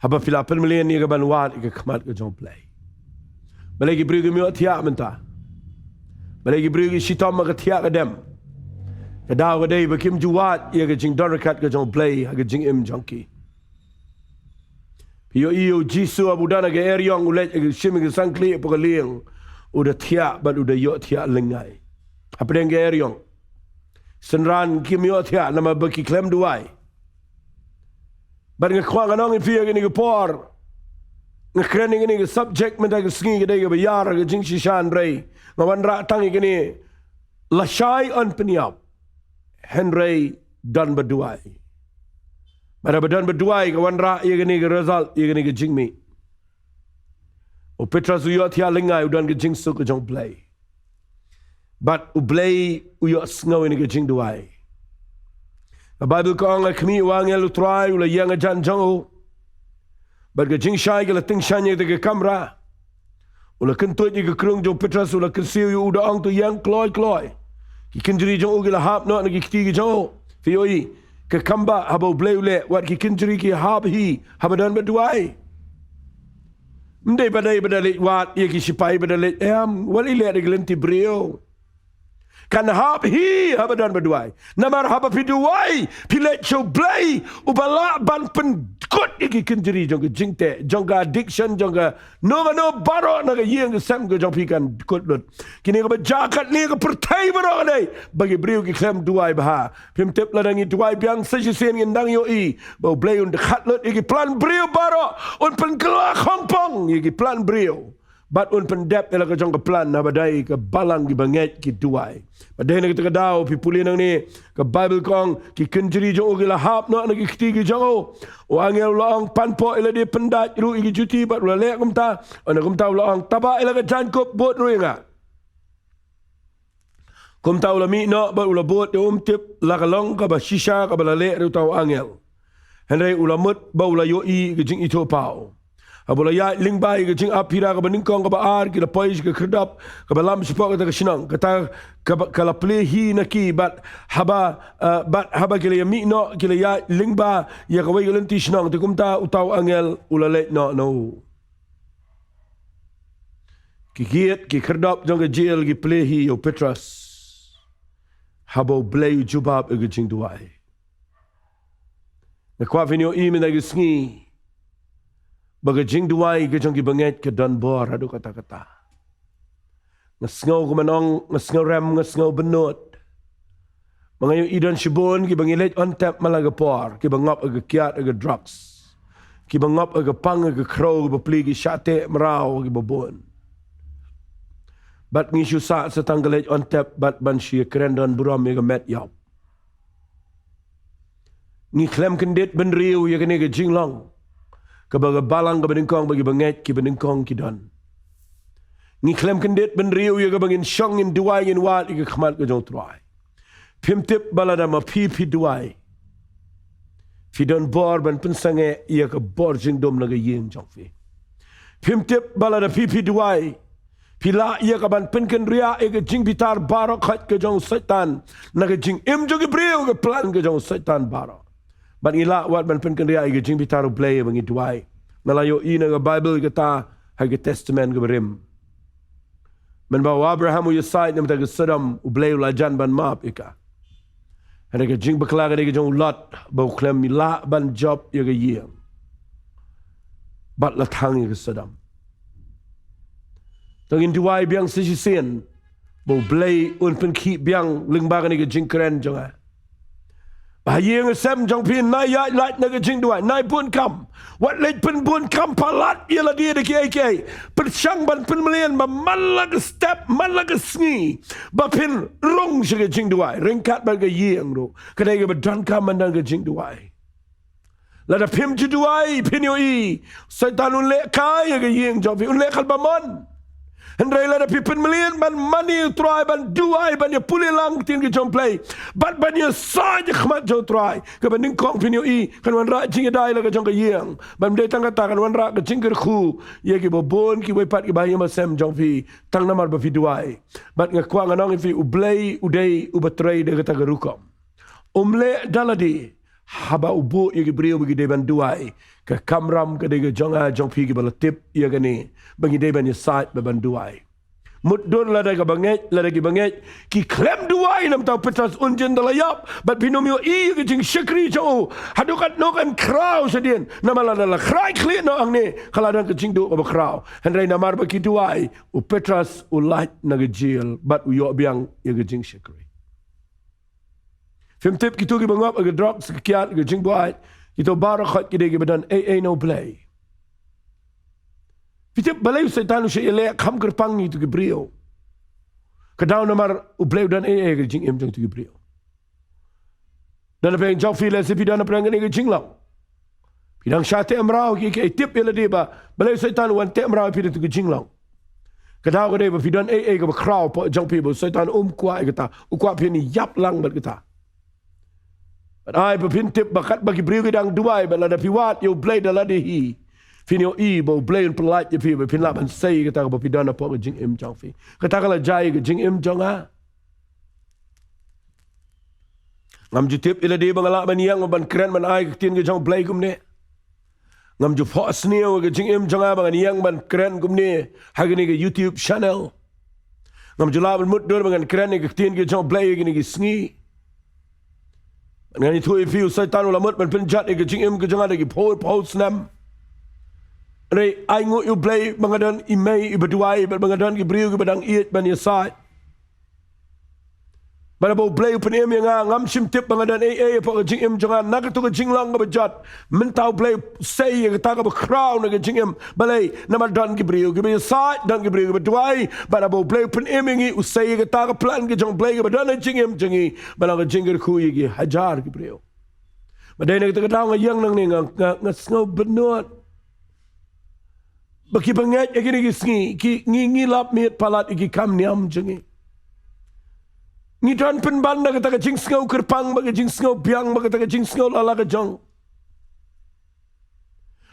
haba phi la pynmlien ïa ka ban wad ïa ka khmat ka jong U Blei. Balei ki briew kim ïohthiah mynta? Balei ki briew ki shitom ha ka thiah ka dem? Ka daw ka dei ba kim ju wad ïa ka jingdon ryngkat ka jong U Blei ha ka jingim jong ki. Phi ïohi ïa u Jisu haba u don ha ka eriong, u leit ha ka shim ïa ka sangkhlieh hapoh ka lieng, u da thiah bad u da ïohthiah lyngngai hapdeng ka eriong. Synran kim ïohthiah namar ba ki khlem duwai. Bad nga kwah ngan ong ïa phi ha kane ka por, nga kren ïa kane ka subject mynta ka sngi, ka dei kaba ïar ha ka jingshisha, hynrei nga wanrah tang ïa kane, lashai yn pynïap, hynrei don ba duwai. Bad haba don ba duwai ka wanrah ïa kane ka result, ïa kane ka jingmih. U Petros u ïohthiah lyngngai, u don ka jingsuk ka jong U Blei. Bad U Blei u ïohsngew ïa kane ka jingduwai. Ka Baibl ka ong, ha khmih, u angel U Trai u la ïeng hajan jong u. Bad ka jingshai ka la tyngshaiñ ha kata ka kamra. U la kyntuid ïa ka krung jong u Petros, u la kynsiew ïa u, u da ong, to ïeng kloi kloi. Ki kynjri jong u ki la hap noh na ki kti ki jong u. Phi ïohi, ka kam ba haba U Blei u leh, wat ki kynjri ki hap hi haba don ba duwai. Ym dei ba dei ba da leit wad ïa ki shipai, ba da leit em, wat leit leh da ki lynti briew. Kan hap hi haba don ba duwai. Namar haba phi duwai, phi leit sha U Blei uba lah ban pynkut ïa ki kynjri jong ka jingteh, jong ka addiction, jong kano kano baroh na ka ïing ka sem ka jong phi kan kut lut. Kine kaba jia katne ka pyrthei baroh ka dei ba ki briew ki khlem duwai bha. Phim tip, lada ngi duwai biang sa shisien ngin dang ïohi ba U Blei un dkhat lut ïa ki plan briew baroh, un pynkylla khongpong ïa ki plan briew. Bad un pyndep ïa la ka jong ka plan naba dei ka balang kiba ngeit ki duwai. Bad dei na kata ka daw phi pule nangne, ka Baibl ka ong, ki kynjri jong u ki la hap noh na ki kti ki jong u. U angel u la ong, pan poh ïa lade, pyndait ruh ïa ki juti, bad u la leh kumta. Ynda kumta u la ong, taba ïa la ka jaiñkup, bud ruh ïa nga. Kumta u la mih noh bad u la bud, te um tip la ka long kaba shisha kaba la leh da uta u angel. Hynrei u la mut ba u la ïohi ka jingithuhpaw. Haba u la ïaid lyngba ïa ka jingap phira kaba nyngkong kaba ar, ki la poi sha ka khyrdop kaba lam shapoh kata ka shnong, kata kaba, ka la plie hi na ki, bad haba, eh, bad haba ki la ïamih noh, ki la ïaid lyngba ïa kawei ka lynti shnong, te kumta uta u angel u la leit noh na u. Ki gate, ki khyrdop jong ka jel ki plie hi ïa u Petros. Haba U Blei u jubab ïa ka jingduwai. Nga kwah phin ïohi mynta ka sngi ba ka jingduwai ka jong ki bangeit ka don bor haduh katta katta. Nga sngew kumno, nga sngew rem, nga sngew bynnud. Ba nga ïohi don shibun kiba ngi leit on tap man la ka por, kiba ngop ha ka kiad, ha ka drugs, kiba ngop ha ka pang, ha ka khrew, kiba plie ki shah teh mraw, kiba bun. Bad ngi shu sah sa tang ka leit on tap bad ban shu ïakren don burom ïa ka met ïap. Ngi khlem kyndit bynriew ïa kane ka jinglong kaba ka balang kaba nyngkong ba ki bangeit kiba nyngkong ki don. Ngi khlem kyndit bynriew ïa kaba ngin shong, ngin duwai, ngin wad ïa ka khmat ka jong U Trai. Phim tip ba lada ma phi phi duwai, phi don bor ban pynsangeh ïa ka bor jingdum na ka ïing jong phi. Phim tip ba lada phi phi duwai, phi lah ïa ka ban pynkynriah ïa ka jingbitar baroh khoit ka jong u Soitan na ka jingim jong ki briew, ka plan ka jong u Soitan baroh. Bad ngi lah wat ban pynkynriah ïa ka jingbitar U Blei ba ngi duwai. Nga la ïohi na ka Baibl kata ha ka Testament kaba rim. Mynba u Abraham u ïasaid na ka bynta ka Sodom, U Blei u la jan ban map ïa ka. Hynrei ka jingbakla ka dei ka jong u Lot, ba u khlem lah ban jop ïa ka ïing. Bad la thang ïa ka Sodom. To ngin duwai biang sa shisien ba U Blei un pynkhih biang lyngba kane ka jingkren jong nga. Ba ha ïing ha sem jong phi nai ïaid lait na ka jingduwai, nai bun kam. Wat leit pynbun kam palat ïa lade da kiei kiei. Pyrshang ban pynmlien ba man la ka step, man la ka sngi, ba phin rung sha ka jingduwai ryngkat bad ka ïing ruh. Ka dei kaba donkam ban don ka jingduwai. Lada phim ju duwai, phin ïohi Soitan un leh kai ïa ka ïing jong phi, un leh kai ba mon. Hynrei lada phi pynmlien ban mane U Trai, ban duwai, ban ïa pule lang ktien ka jong U Blei, bad ban ïasaid ha khmat jong U Trai, kaba nyngkong phin ïohi kan wanrah jingïadei la ka jong ka ïing. Bad ym dei tang kata, kan wanrah ka jingkyrkhu ïa kiba bun kiwei pat kiba ha ïing ha sem jong phi, tang namar ba phi duwai. Bad nga kwah ngan ong ïa phi, U Blei u dei uba trei da kata ka rukom. Um leh da lade. Haba u buh ïa ki briew ba ki dei ban duwai, ka kamram ka dei ka jong nga jong phi kiba la tip ïa kane, ba ngi dei ban ïasaid bad ban duwai. Mutdur lada ka bangeit, lada ki bangeit ki khlem duwai, namar u Petros un jin da la ïap, bad phin ym ïohi ïa ka jingshakri jong u haduh katno kan khraw shadien. Namar lada la khrai khlieh noh hangne, ka la don ka jingduh kaba khraw. Hynrei namar ba ki duwai, u Petros u lait na ka jel bad u ïoh biang ïa ka jingshakri. Phim tip kito kiba ngop ha ka drugs, ka kiad, ka jingbuaid, kito baroh khoit ki dei kiba don ei ei na U Blei. Phi tip balei u Soitan u shah ïaleh kham kyrpang ïa kito ki briew? Ka daw namar U Blei u don ei ei ha ka jingim jong kito ki briew. Don ha pdeng jong phi lehse phi don ha pdeng kane ka jinglong. Phi dang shah teh mraw ki, ki tip ïa lade ba balei u Soitan u wan teh mraw ïa phi da kito ki jinglong. Ka daw ka dei ba phi don ei ei kaba khraw hapoh jong phi ba u Soitan um kwah ïa kata, u kwah phin ïap lang bad kata. Bad ai ba phin tip ba katba ki briew ki dang duwai, bad lada phi wad ïa U Blei da lade hi, phin ïohi ba U Blei un pynlait ïa phi ba phin lah ban sei ïa kata kaba phi don hapoh ka jingim jong phi. Kata ka la jia ïa ka jingim jong nga. Ngam ju tip ïa lade ba nga lah ban ïeng ban kren ban ai ka ktien ka jong U Blei kumne. Ngam ju phohsniew ïa ka jingim jong nga ba ngan ïeng ban kren kumne ha kane ka YouTube channel. Ngam ju lah ban mutdur ba ngan kren ïa ka ktien ka jong U Blei ha kine ki sngi. Ngan ïathuh ïa phi, u Soitan u la mut ban pynjot ïa ka jingim ka jong nga da ki phew phew snem. Hynrei ai nguh ïa U Blei ba nga don i mei iba duwai, ba nga don ki briew kiba dang ïeit ban ïasaid. Bad haba U Blei u pynim ïa nga, ngam shym tip ba nga don ei ei hapoh ka jingim jong nga na kato ka jinglong kaba jot. Mynta U Blei u sei ïa kata kaba khraw na ka jingim. Balei? Namar don ki briew kiba ïasaid, don ki briew kiba duwai. Bad haba U Blei u pynim ïa ngi, u sei ïa kata ka plan ka jong U Blei kaba don ha ka jingim jong ngi, ba long ka jingkyrkhu ïa ki hajar ki briew. Bad dei na kata ka daw nga ïeng nangne, nga, nga, nga sngew bynnud. Ba ki bangeit ha kine ki sngi, ki, ngi, ngi lap miet palat ïa ki kam niam jong ngi. Ngi don pynban na kata ka jingsngew kyrpang, bad ka jingsngew biang, bad kata ka jingsngew la la ka jong.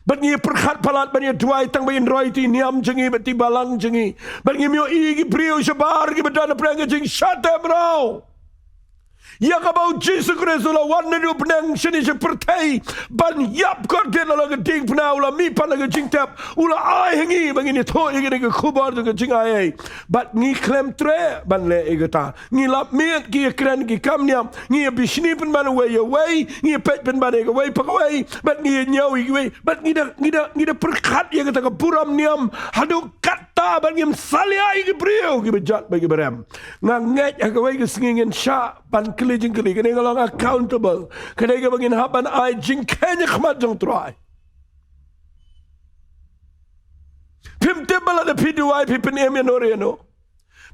Bad ngi pyrkhat palat ban ïa duwai tang ba ngin roi ïa i niam jong ngi bad i balang jong ngi. Bad ngim ïohi ïa ki briew shabar kiba don hapdeng ka jingshah tem raw. Ïa kaba u Jisu Khrist u la wan naduh bneng shane sha pyrthei ban ïap kordit la ka diengphna, u la mihpat la ka jingtep, u la ai ha ngi ba ngin ïathuh ïa kane ka khubor jong ka jingaiei. Bad ngi khlem treh ban leh ïa kata. Ngi lap miet, ngi ïakren ki kam niam, ngi ïabishni pynban uwei ïa uwei, ngi ïapeit pynban ïa kawei pa kawei, bad ngi ïañiew ïa kiwei, bad ngi da, ngi da, ngi da pyrkhat ïa kata ka burom niam haduh katta bad ngim salia ïa ki briew kiba jot bad kiba rem. Nga ngeit ha kawei ka sngi ngin shah ban kylli jingkylli, kane ka long accountable. Kane kaba ngin hap ban ai jingkheiñ ha khmat jong u Trai. Phim tip ba lada phi duwai phi pynim ïano re ïano.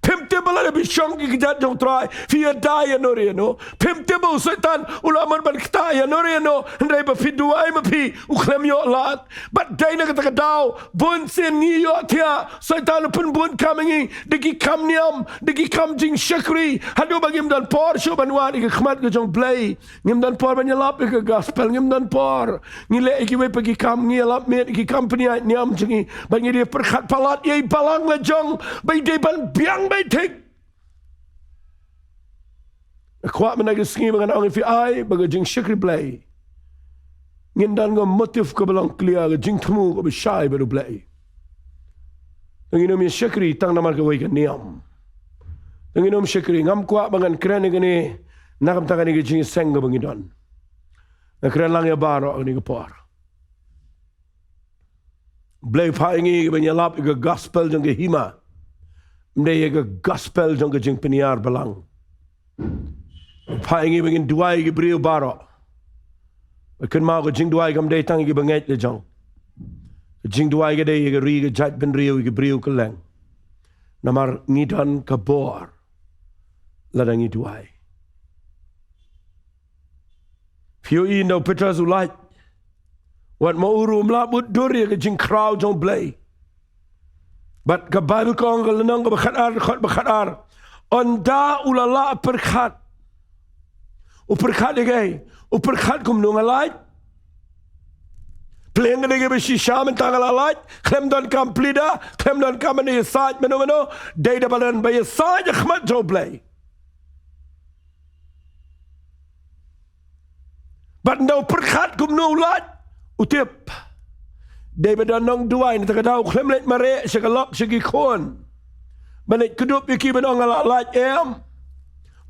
Phim tip ba lada phi shong ki kjat jong u Trai phi ïada ïano re ïano. Phim tip ba u Soitan u la mut ban ktah ïano re ïano. Hynrei ba phi duwai ma phi, u khlem ïoh lad. Bad dei na kata ka daw, bun sien ngi ïohthiah, Soitan u pynbun kam ïa ngi da ki kam niam, da ki kam jingshakri, haduh ba ngim don por shuh ban wad ïa ka khmat ka jong u Blei. Ngim don por ban ïalap ïa ka gospel, ngim don por. Ngi leh ïa kiwei pat ki kam, ngi ïalap miet ïa ki kam pynïaid niam jong ngi. Bad ngi dei pyrkhat palat ïa i balang la jong ba i dei ban biang beit thik. Nga kwah mynta ka sngi ba ngan ong ïa phi, ai ba ka jingshakri Blei, ngin don ka motive kaba long clear, ka jingthmu kaba shai bad u Blei. Te ngin ym ïa shakri tang namar kawei ka niam. Te ngin ym shakri. Ngam kwah ba ngan kren ïa kane na ka bynta kane ka jingïaseng kaba ngi don. Nga kren lang ïa baroh ha kane ka por. U Blei u phah ïa ngi ban ïalap ïa ka gospel jong ka hima, ym dei ïa ka gospel jong ka jingpynïar balang. U phah ïa ngi ba ngin duwai ïa ki briew baroh. Bad kynmaw, ka jingduwai kam dei tang ïa kiba ngeit la jong. Ka jingduwai ka dei ïa ka ri, ka jaitbynriew, ïa ki briew kylleng. Namar ngi don ka bor lada ngi duwai. Phi ïohi ynda u Petros u lait, wat ma u ruh um lah mutdur ïa ka jingkhraw jong u Blei. Bad ka Baibl ka ong, ka lynnong kaba khatar, dkhot ba khatar, ynda u la lah pyrkhat. U pyrkhat ïa kaei? U pyrkhat kumno nga lait? Pyrkhat ïa kaei ba shisha mynta nga la lait? Khlem don kam plead, khlem don kam ban ïasaid mano mano, dei da ba don ba ïasaid ha khmat jong u Blei. Bad ynda u pyrkhat kumno u lait, u tip. Dei ba don nongduwai, na kata ka daw u khlem leit mareh sha ka lok sha ki khun ban leit kdup ïa ki ban ong nga la lait, em.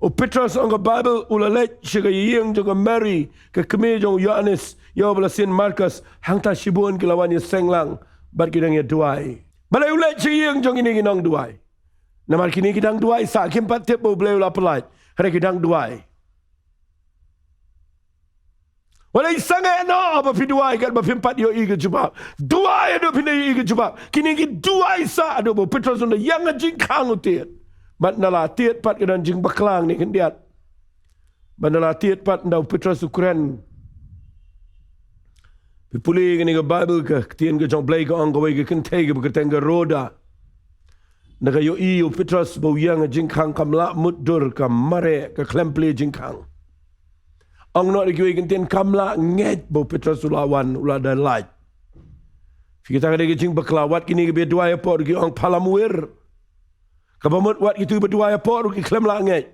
U Petros, ong ka Baibl, u la leit sha ka ïing jong ka Mari, ka kmie jong u Ïoannis, ïa uba la sien Markos, hangta shibun ki la wan ïaseng lang bad ki dang ïaduwai. Balei u leit sha ïing jong kine ki nongduwai? Namar kine ki dang duwai sah, kim pat tip ba u Blei u la pyllait, hynrei ki dang duwai. Wat la sangeh noh ba phi duwai katba phim pat ïohi ka jubab. Duwai haduh phin ïohi ka jubab. Kine ki duwai sah haduh ba u Petros un da ïeng ha jingkhang u tied. Bad ynda la tied pat ka don jingbakla hangne khyndiat. Bad ynda la tied pat, ynda u Petros u kren. Phi pule kane ka Baibl, ka ktien ka jong u Blei ka ong, kawei ka kynthei kaba kyrteng ka Rhoda, ynda ka ïohi u Petros ba u ïeng ha jingkhang, kam lah mutdur, ka mareh, ka khlem plie jingkhang. Ong noh da kiwei ki ktien, kam lah ngeit ba u Petros u la wan, u la da lait. Phi, kata ka dei ka jingbakla. Wat kine kiba duwai hapoh ruh ki ong phalam wir. Kaba mut wat kito kiba duwai hapoh ruh ki khlem lah ngeit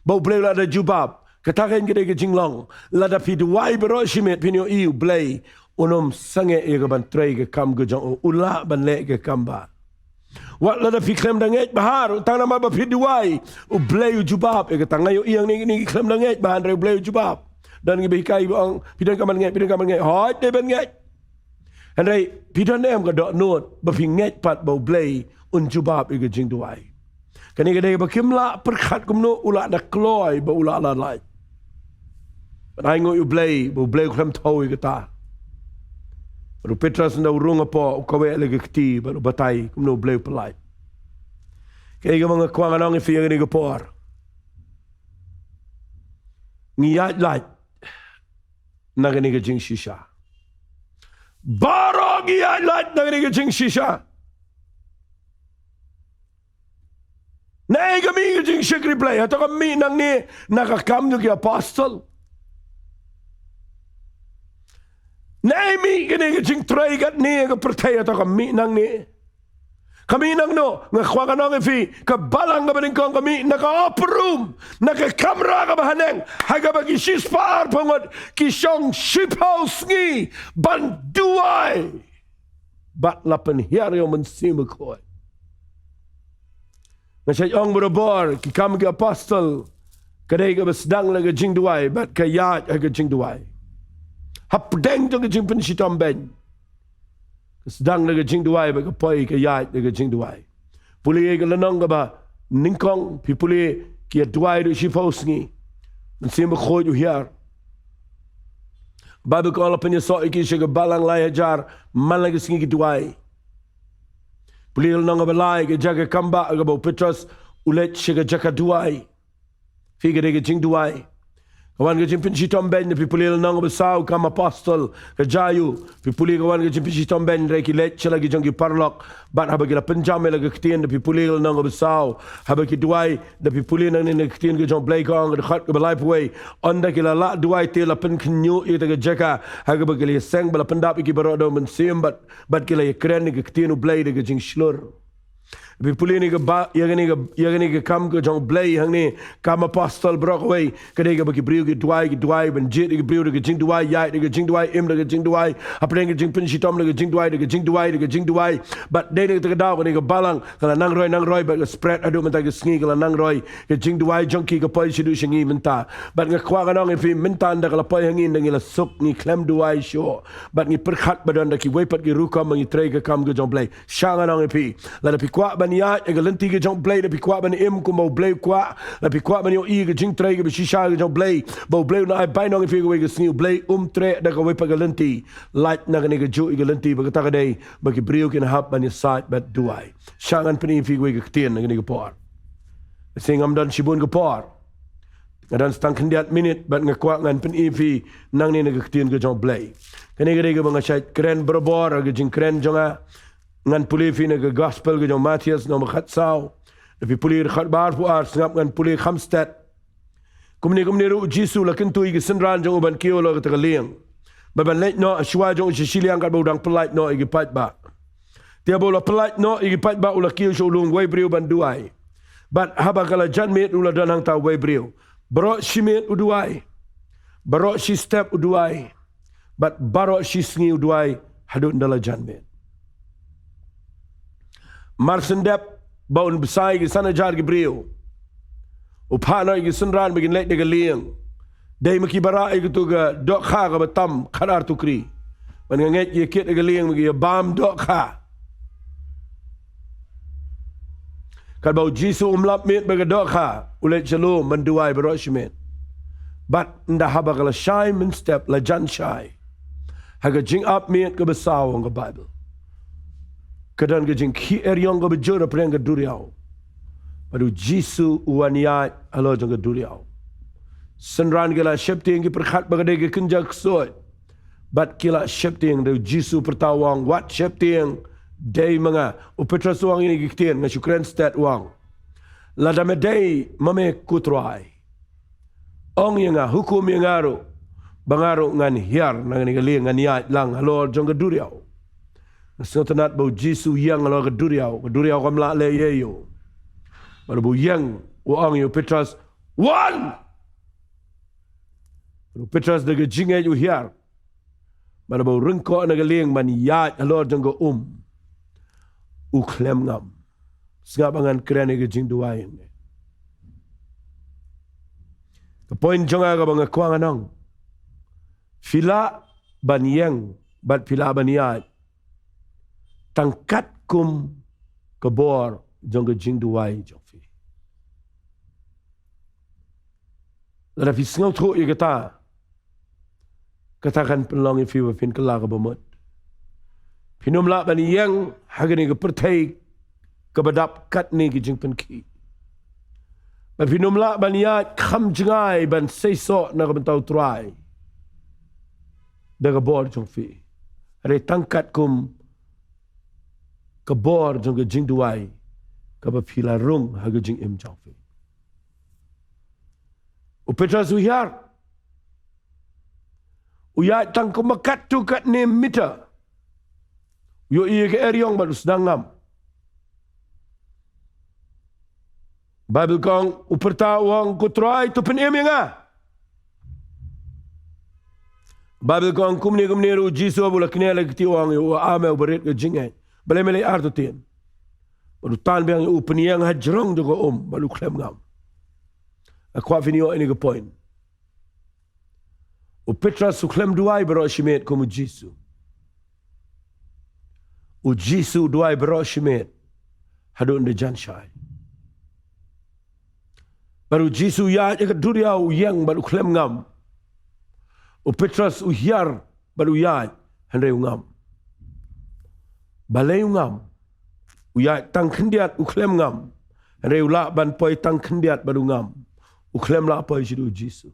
ba u Blei u la da jubab. Kata kein ka dei ka jinglong. Lada phi duwai baroh shi miet, phin ïohi u Blei un ym sangeh ïa ka ban trei ka kam ka jong u. U lah ban leh ka kam ba. Wat lada phi khlem da ngeit bha ruh, tang namar ba phi duwai, u Blei u jubab ïa kata. Nga ïohi hangne kine ki khlem da ngeit bha, hynrei u Blei u jubab. Don kiba hikai ba ong, phi donkam ban ngeit, phi donkam ban ngeit. Hooid, dei ban ngeit. Hynrei phi don em ka dohnud ba phi ngeit pat ba u Blei un jubab ïa ka jingduwai? Kane ka dei ba kim lah pyrkhat kumno u la da kloi ba u la la lait. Bad ainguh ïa u Blei ba u Blei u khlem thew ïa kata. Bad u Petros ynda u rung hapoh, u kaweh la ka kti bad u batai kumno u Blei u pyllait. Kaei kaba nga kwah ngan ong ïa phi ha kane ka por? Ngi ïaid lait na kane ka jingshisha. Baroh ngi ïaid lait na kane ka jingshisha. Naei ka mih ka jingshakri Blei? Hato ka mih nangne na ka Kam jong ki Apostol? Naei mih kane ka jingtrei katne ka pyrthei, hato ka mih nangne? Ka mih nangno? Nga kwah ngan ong ïa phi, ka balang kaba nyngkong ka mih na ka upper room, na ka kamra kaba haneng, ha kaba ki shispah arphew ngut ki shong shiphew sngi ban duwai bad la pynhiar ïa u Mynsiem Bakhuid. Nga shait ong barabor, Ki Kam ki Apostol ka dei kaba sdang la ka jingduwai bad ka ïaid ha ka jingduwai. Hapdeng jong ka jingpynshitom beiñ, ka sdang la ka jingduwai bad ka poi ka ïaid la ka jingduwai. Pule ïa ka lynnong kaba nyngkong, phi pule, ki ïa duwai haduh shiphew sngi. Mynsiem Bakhuid u hiar. Baibl ka ong la pynïasoh ïa ki sha ka balang lai hajar man la ka sngi ki duwai. Pule lynnong kaba lai, ka jaka kambah kaba u Petros u leit sha ka jaka duwai. Phi, ka dei ka jingduwai. Ka wan ka jingpynshitom beiñ, da phi pule lynnong kaba saw, Kam Apostol, ka jaka, phi pule, ka wan ka jingpynshitom beiñ, hynrei ki leit sha la ki jong ki paralok. Bad haba ki la pynjam ïa la ka ktien, da phi pule lynnong kaba saw, haba ki duwai, da phi pule nangne na ka ktien ka jong u Blei, ka ong, ka dkhot kaba laiphew wei, ynda ki la lah duwai te la pynkhynñiuh ïa kata ka jaka ha kaba ki la ïaseng, bad la pyndap ïa ki baroh da u Mynsiem, bad, bad ki la ïakren ïa ka ktien u Blei da ka jingshlur. Phi pule ïa kane ka ba-, ïa kane ka, ïa kane ka kam ka jong u Blei hangne, Kam Apostol baroh kawei, ka dei kaba ki briew ki duwai, ki duwai, ban jied ïa ki briew da ka jingduwai, ïaid da ka jingduwai, im da ka jingduwai, hapdeng ka jingpynshitom da ka jingduwai, da ka jingduwai, da ka jingduwai. Bad dei na kata ka daw kane ka balang ka la nang roi, nang roi, bad ka spread haduh mynta ka sngi ka la nang roi. Ka jingduwai jong ki ka poi shaduh sha ngi mynta. Bad nga kwah ngan ong ïa phi, mynta ynda ka la poi ha ngi, ynda ngi la suk, ngi khlem duwai shuh, bad ngi pyrkhat ba don da kiwei pat ki rukom ba ngi trei ka kam ka jong u Blei. Shah ngan ong ïa phi, lada phi kwah ban ïaid ha ka lynti ka jong u Blei, lada phi kwah ban im kumba u Blei u kwah, lada phi kwah ban ïohi ka jingtrei kaba shisha ka jong u Blei, ba u Blei un ai bainong ïa phi kawei ka sngi, u Blei um treh da kawei pat ka lynti. Lait na kane kajuh ïa ka lynti, ba kata ka dei ba ki briew kin hap ban ïasaid bad duwai. Shah ngan pyni ïa phi kawei ka ktien na kane ka por. Shisha ngam don shibun ka por. Nga don tang khyndiat minit, bad nga kwah ngan pyni ïa phi nangne na ka ktien ka jong u Blei. Kane ka dei kaba nga shait kren barabor, ka jingkren jong nga. Ngan pule ïa phi na ka Gospel ka jong u Mathaios, lynnong ba khatsaw. Da phi pule ka dkhot ba arphew ar, sngap ngan pule kham stet. Kumne, kumne ruh u Jisu u la kyntu ïa ki synran jong u ban kiew halor kata ka lieng, bad ban leit noh shuwa jong u sha shiliang katba u dang pyllait noh ïa ki paidbah. Te haba u la pyllait noh ïa ki paidbah, u la kiew sha u lum uwei u briew ban duwai. Bad haba ka la janmiet u la don hangta uwei u briew. Baroh shi miet u duwai. Baroh shi step u duwai. Bad baroh shi sngi u duwai haduh ynda la janmiet. Mar shen dep ba un bsa ïa ki san hajar ki briew, u phah noh ïa ki synran ba kin leit da ka lieng. Dei ma ki ba rah ïa katu ka dohkha kaba tam khatar tukri. Ban ïa ngeit ïa kit da ka lieng, ma ki ïa bam dohkha. Katba u Jisu um lap miet bad ka dohkha, u leit sha lum ban duwai baroh shi miet. Bad ynda haba ka la shai mynstep, la jan shai, ha ka jingap miet kaba saw, ong ka Baibl, ka don ka jingkhih eriong kaba jur hapdeng ka duriaw. Bad u Jisu u wan ïaid halor jong ka duriaw. Synran ki la sheptieng, ki pyrkhat ba ka dei ka kynja ksuid. Bad ki la sheptieng, da u Jisu u pyrta u ong, wat sheptieng, dei ma nga. U Petros u ong ïa kine ki ktien, nga shu kren stet, u ong, lada me dei ma me ko Trai, ong ïa nga, hukum ïa nga ruh, ba nga ruh ngan hiar na kane ka lieng, ngan ïaid lang halor jong ka duriaw. Nga sngewtynnat ba u Jisu u ïeng halor ka duriaw, ka duriaw kam lah leh ei ei. Bad haba u ïeng, u ong ïa u Petros, wan! Bad u Petros da ka jingngeit u hiar. Bad haba u ryngkoh na ka lieng ban ïaid halor jong ka um, u khlem ngam. Sngap ba ngan kren ïa ka jingduwai hangne. Ka point jong nga kaba nga kwah ngan ong, phi lah ban ïeng bad phi lah ban ïaid tang katkum ka bor jong ka jingduwai jong phi. Lada phi sngewthuh ïa kata, kata kan pynlong ïa phi ba phin kylla kaba mut. Phin ym lah ban ïeng ha kane ka pyrthei kaba dap katne ki jingpynkhih. Bad phin ym lah ban ïaid kham jngai ban seisoh na ka bynta u Trai da ka bor jong phi. Hynrei tang katkum ka bor jong ka jingduwai kaba phi la rung ha ka jingim jong phi. U Petros u hiar. U ïaid tang kumba katto katne mita. U ïohi ïa ka eriong bad u sdang ngam. Baibl ka ong, u pyrta u ong, "Ko Trai, to pynim ïa nga." Baibl ka ong, kumne kumne ruh u Jisu haba u la kner la ka kti u ong ïa u, "A Me uba rit ka jingngeit, balei me leh artatien?" Bad u tan biang ïa u, u pynïeng ha jrong jong ka um bad u khlem ngam. Nga kwah phin ïoh ïa kane ka point. U Petros u khlem duwai baroh shimet kum u Jisu. U Jisu u duwai baroh shimet haduh ynda jan shai. Bad u Jisu u ïaid ha ka duriaw, u ïeng bad u khlem ngam. U Petros u hiar bad u ïaid, hynrei u ngam. Balei u ngam? U ïaid tang khyndiat, u khlem ngam. Hynrei u lah ban poi tang khyndiat bad u ngam. U khlem lah poi shaduh u Jisu.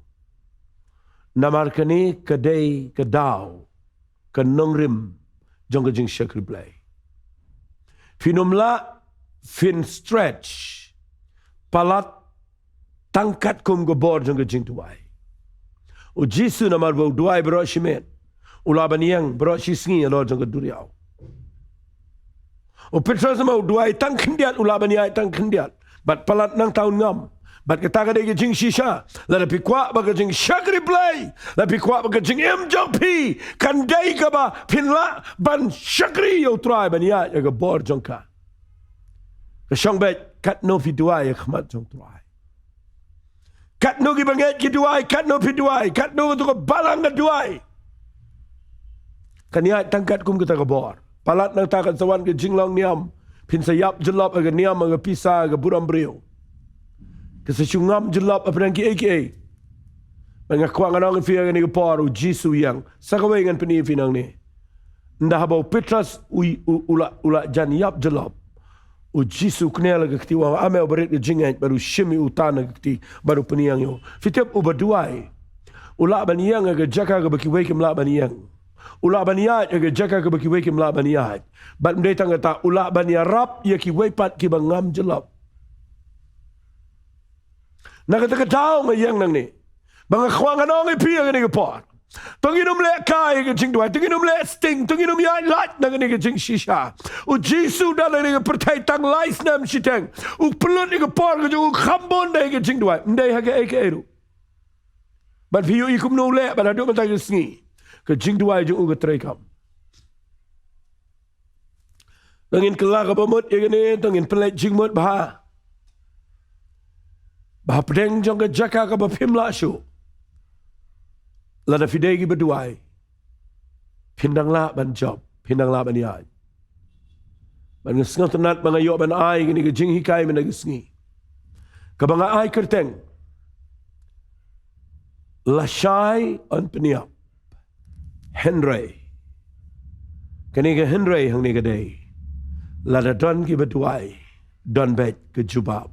Namar kane ka dei ka daw, ka nongrim jong ka jingshakri Blei. Phin ym lah phin stretch palat tang katkum ka bor jong ka jingduwai. U Jisu namar ba u duwai baroh shimet, u lah ban ïeng baroh shi sngi halor jong ka duriaw. U Petros namar u duwai tang khyndiat, u lah ban ïaid tang khyndiat. Bad palat nangta un ngam. Bad kata ka dei ka jingshisha. Lada phi kwah ba ka jingshakri Blei, lada phi kwah ba ka jingim jong phi kan dei kaba phin lah ban shakri ïa u Trai, ban ïaid ïa ka bor jong ka, ka shong beit katno phi duwai ha khmat jong u Trai. Katno ki bangeit ki duwai, katno phi duwai, katno kato ka balang ka duwai, kan ïaid tang katkum kata ka bor. Palat nangta kan sa wan ka jinglong niam. Phin sa ïap jyllop ha ka niam, ha ka pisa, ha ka burom briew. Ka sa shu ngam jyllop hapdeng kiei kiei. Bad nga kwah ngan ong ïa phi ha kane ka por, u Jisu u ïeng. Sa kawei ngan pyni ïa phi nangne. Ynda haba u Petros u, u, u la, u la jan ïap jyllop, u Jisu u kner la ka kti u ong, "A Me uba rit ka jingngeit," bad u shim ïa u, u tan ha ka kti bad u pynïeng ïa u. Phi tip, uba duwai u lah ban ïeng ha ka jaka kaba kiwei kim lah ban ïeng. U lah ban ïaid ha ka jaka kaba kiwei kim lah ban ïaid. Bad ym dei tang kata, u lah ban ïarap ïa kiwei pat kiba ngam jyllop. Na kata ka daw nga ïeng nangne ba nga kwah ngan ong ïa phi ha kane ka por. To ngin ym leh kai ha ka jingduwai, to ngin ym leh sting, to ngin ym ïaid lait na kane ka jingshisha. U Jisu u don ha kane ka pyrthei tang lai snem shiteng. U pynlut ïa ka por ka jong u kham bun da ïa ka jingduwai. Ym dei ha kaei kaei ruh. Bad phi ïohi kumno u leh, bad haduh mynta ka sngi ka jingduwai jong u ka treikam. To ngin kylla kaba mut ïa kane, to ngin pynleit jingmut bha. Ba hapdeng jong ka jaka kaba phim lah shuh, lada phi dei kiba duwai, phin dang lah ban jop, phin dang lah ban ïaid. Bad nga sngewtynnat ba nga ïoh ban ai kane ka jinghikai mynta ka sngi, kaba nga ai kyrteng, "Lashai yn pynïap." Hynrei kane ka hynrei hangne ka dei, lada don kiba duwai, don beit ka jubab,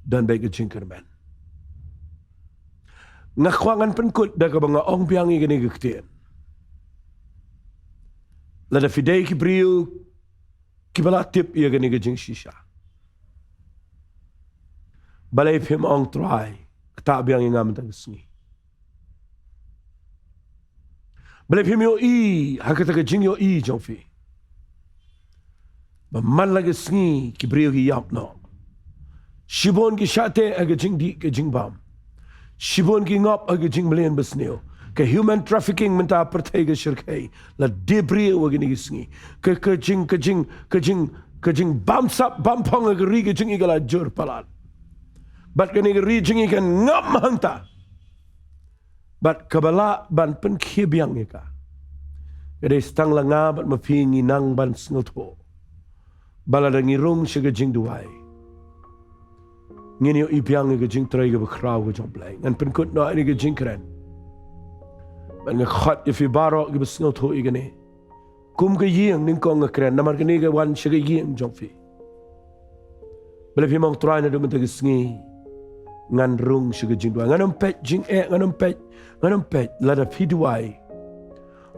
don beit ka jingkyrmen. Nga kwah ngan pynkut da kaba nga ong biang ïa kane ka ktien. Lada phi dei ki briew kiba la tip ïa kane ka jingshisha, balei phim ong, "Trai, ktah biang ïa nga mynta ka sngi"? Balei phim ïohi ha kata ka jingïohi jong phi ba man la ka sngi ki briew ki ïap noh? Shibun ki shah teh ha ka jingdih ka jingbam. Shibun ki ngop ha ka jingmlien basniew. Ka human trafficking mynta ha pyrthei ka shyrkhei. La die briew ha kine ki sngi. Ka, ka jing, ka jing, ka jing, ka jingbamsap bamphong ha ka ri ka jong ngi ka la jur palat. Bad kane ka ri jong ngi kan ngam hangta. Bad kaba lah ban pynkhie biang ïa ka, ka dei tang la nga bad ma phi ngi nang ban sngewthuh ba lada ngi rung sha ka jingduwai, ngin ïohi biang ïa ka jingtrei kaba khraw ka jong U Blei. Ngan pynkut noh ïa kane ka jingkren. Bad nga khot ïa phi baroh kiba sngewthuh ïa kane. Kum ka ïing nyngkong nga kren, namar kane ka wan sha ka ïing jong phi. Balei phim ong, Trai, naduh mynta ka sngi ngan rung sha ka jingduwai. Ngan ym peit jingeh, ngan ym peit, ngan ym peit. Lada phi duwai,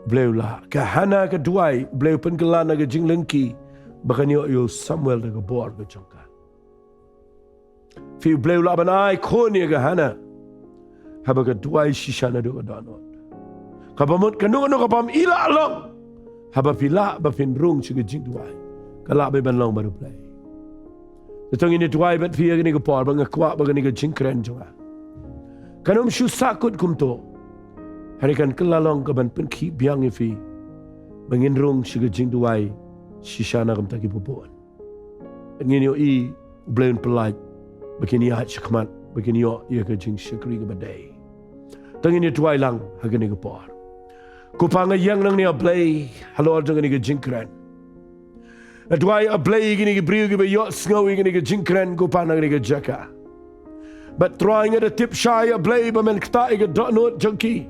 U Blei u lah. Ka Hana ka duwai, U Blei u pynkylla na ka jinglyngkhi ba kan ïoh ïa u Samuel da ka bor ka jong ka. Phi, U Blei u lah ban ai khun ïa ka Hana haba ka duwai shisha naduh ka dohnud. Kaba mut kano kano ka bym i lah long, haba phi lah ba phin rung sha ka jingduwai, ka lah beit ban long bad U Blei. Te to ngin ïa duwai bad phi ïa kane ka por, ba nga kwah ba kane ka jingkren jong nga kan ym shu sahkut kumto, hynrei kan kylla long kaban pynkhih biang ïa phi ba ngin rung sha ka jingduwai shisha na ka bynta kiba bun. Ngin ïohi U Blei un pyllait ba kin ïaid shakhmat, ba kin ïoh ïa ka jingshakri kaba dei. To ngin ïa duwai lang ha kane ka por. Ko Pa, nga ïeng nangne, A Blei, halor jong kane ka jingkren. Nga duwai, A Blei, ïa kine ki briew kiba ïohsngew ïa kane ka jingkren, ko Pa, na kane ka jaka. Bad Trai, nga da tip shai, A Blei, ba men ktah ïa ka dohnud jong ki.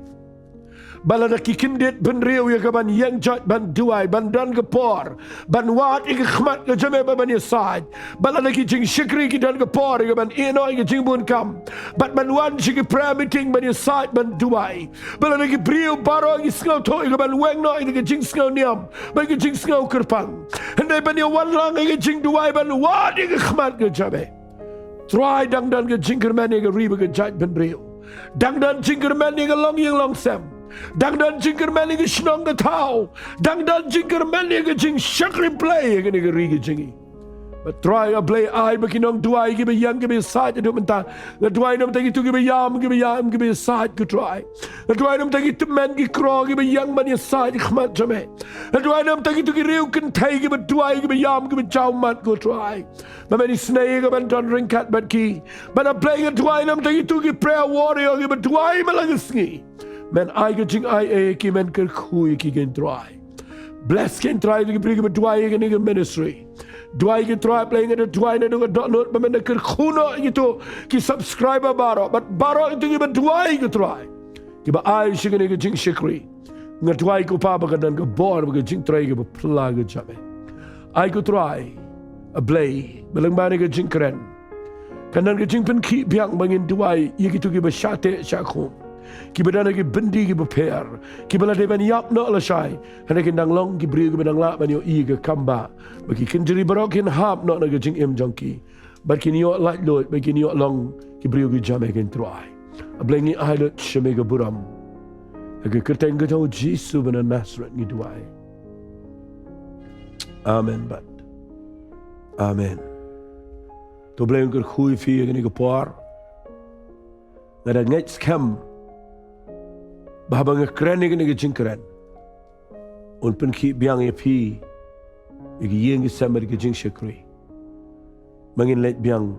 Ba lada ki kyndit bynriew ïa kaban ïeng jait ban duwai, ban don ka por ban wad ïa ka khmat ka jong me bad ban ïasaid, ba lada ki jingshakri ki don ka por ïa kaban ïehnoh ïa ka jingbun kam, bad ban wan sha ki prayer meeting ban ïasaid ban duwai, ba lada ki briew baroh ki sngewthuh ïa kaban weng noh ïa ka jingsngew niam bad ka jingsngew kyrpang, hynrei ban ïa wan lang ïa ka jingduwai ban wad ïa ka khmat ka jong me. Trai, dang don ka jingkyrmen ïa ka ri bad ka jaitbynriew. Dang don jingkyrmen ïa ka longïing longsem. Dang don jingkyrmen ïa ka shnong ka thaw. Dang don jingkyrmen ïa ka jingshakri Blei ïa kane ka ri ka jong ngi. Bad Trai, A Blei, ai ba ki nongduwai kiba ïeng kiba ïasaid haduh mynta, nga duwai na ka bynta kito kiba ïam, kiba ïam, kiba ïasaid, ko Trai. Nga duwai na ka bynta ki tymmen ki kro kiba ïeng ban ïasaid ha khmat jong me. Nga duwai na ka bynta kito ki riew kynthei kiba duwai, kiba ïam, kiba jaw mat, ko Trai. Ba men isynei ïa ka ban don ryngkat bad ki. Bad A Blei, nga duwai na ka bynta kito ki prayer warrior kiba duwai man la ka sngi. Men ai ka jingai ei ïa ki, men kyrkhu ïa ki, ko Trai. Bless, ko Trai, ïa ki briew kiba duwai ïa kane ka ministry. Duwai, ko Trai, A Blei, nga da duwai naduh ka dohnud ba men da kyrkhu noh ïa kito ki subscriber baroh bad baroh kito kiba duwai, ko Trai, kiba ai sha kane ka jingshakri. Nga duwai, ko Pa, ba kan don ka bor bad ka jingtrei kaba phylla ka jong me. Ai, ko Trai, A Blei, ba lyngba kane ka jingkren kan don ka jingpynkhih biang ba ngin duwai ïa kito kiba shah teh shah khum, kiba don ha ki byndi kiba pher, kiba la dei ban ïap noh lashai, hynrei kin dang long ki briew kiba dang lah ban ïohi ïa ka kam, ba ki kynjri baroh kin hap noh na ka jingim jong ki. Bad kin ïoh laitluid, bad kin ïoh long ki briew ki jong me, ko Trai. A Blei, ngi ai lut sha me ka burom. Ha ka kyrteng ka jong U Jisu ba na Nasareth ngi duwai. Amen bad amen. To Blei un kyrkhu ïa phi ha kane ka por. Nga da ngeit skhem ba haba nga kren ïa kane ka jingkren, un pynkhih biang ïa phi, ïa ki ïing ki sem bad ki jingshakri, ba ngin leit biang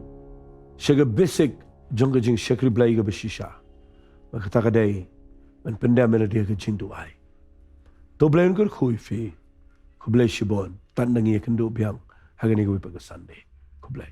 sha ka basic jong ka jingshakri Blei kaba shisha, ba kata ka dei ban pyndem ïa lade ha ka jingduwai. To Blei un kyrkhu ïa phi. Khublei shibun. Tad ngi ïakynduh biang ha kane kawei pat ka Sunday. Khublei.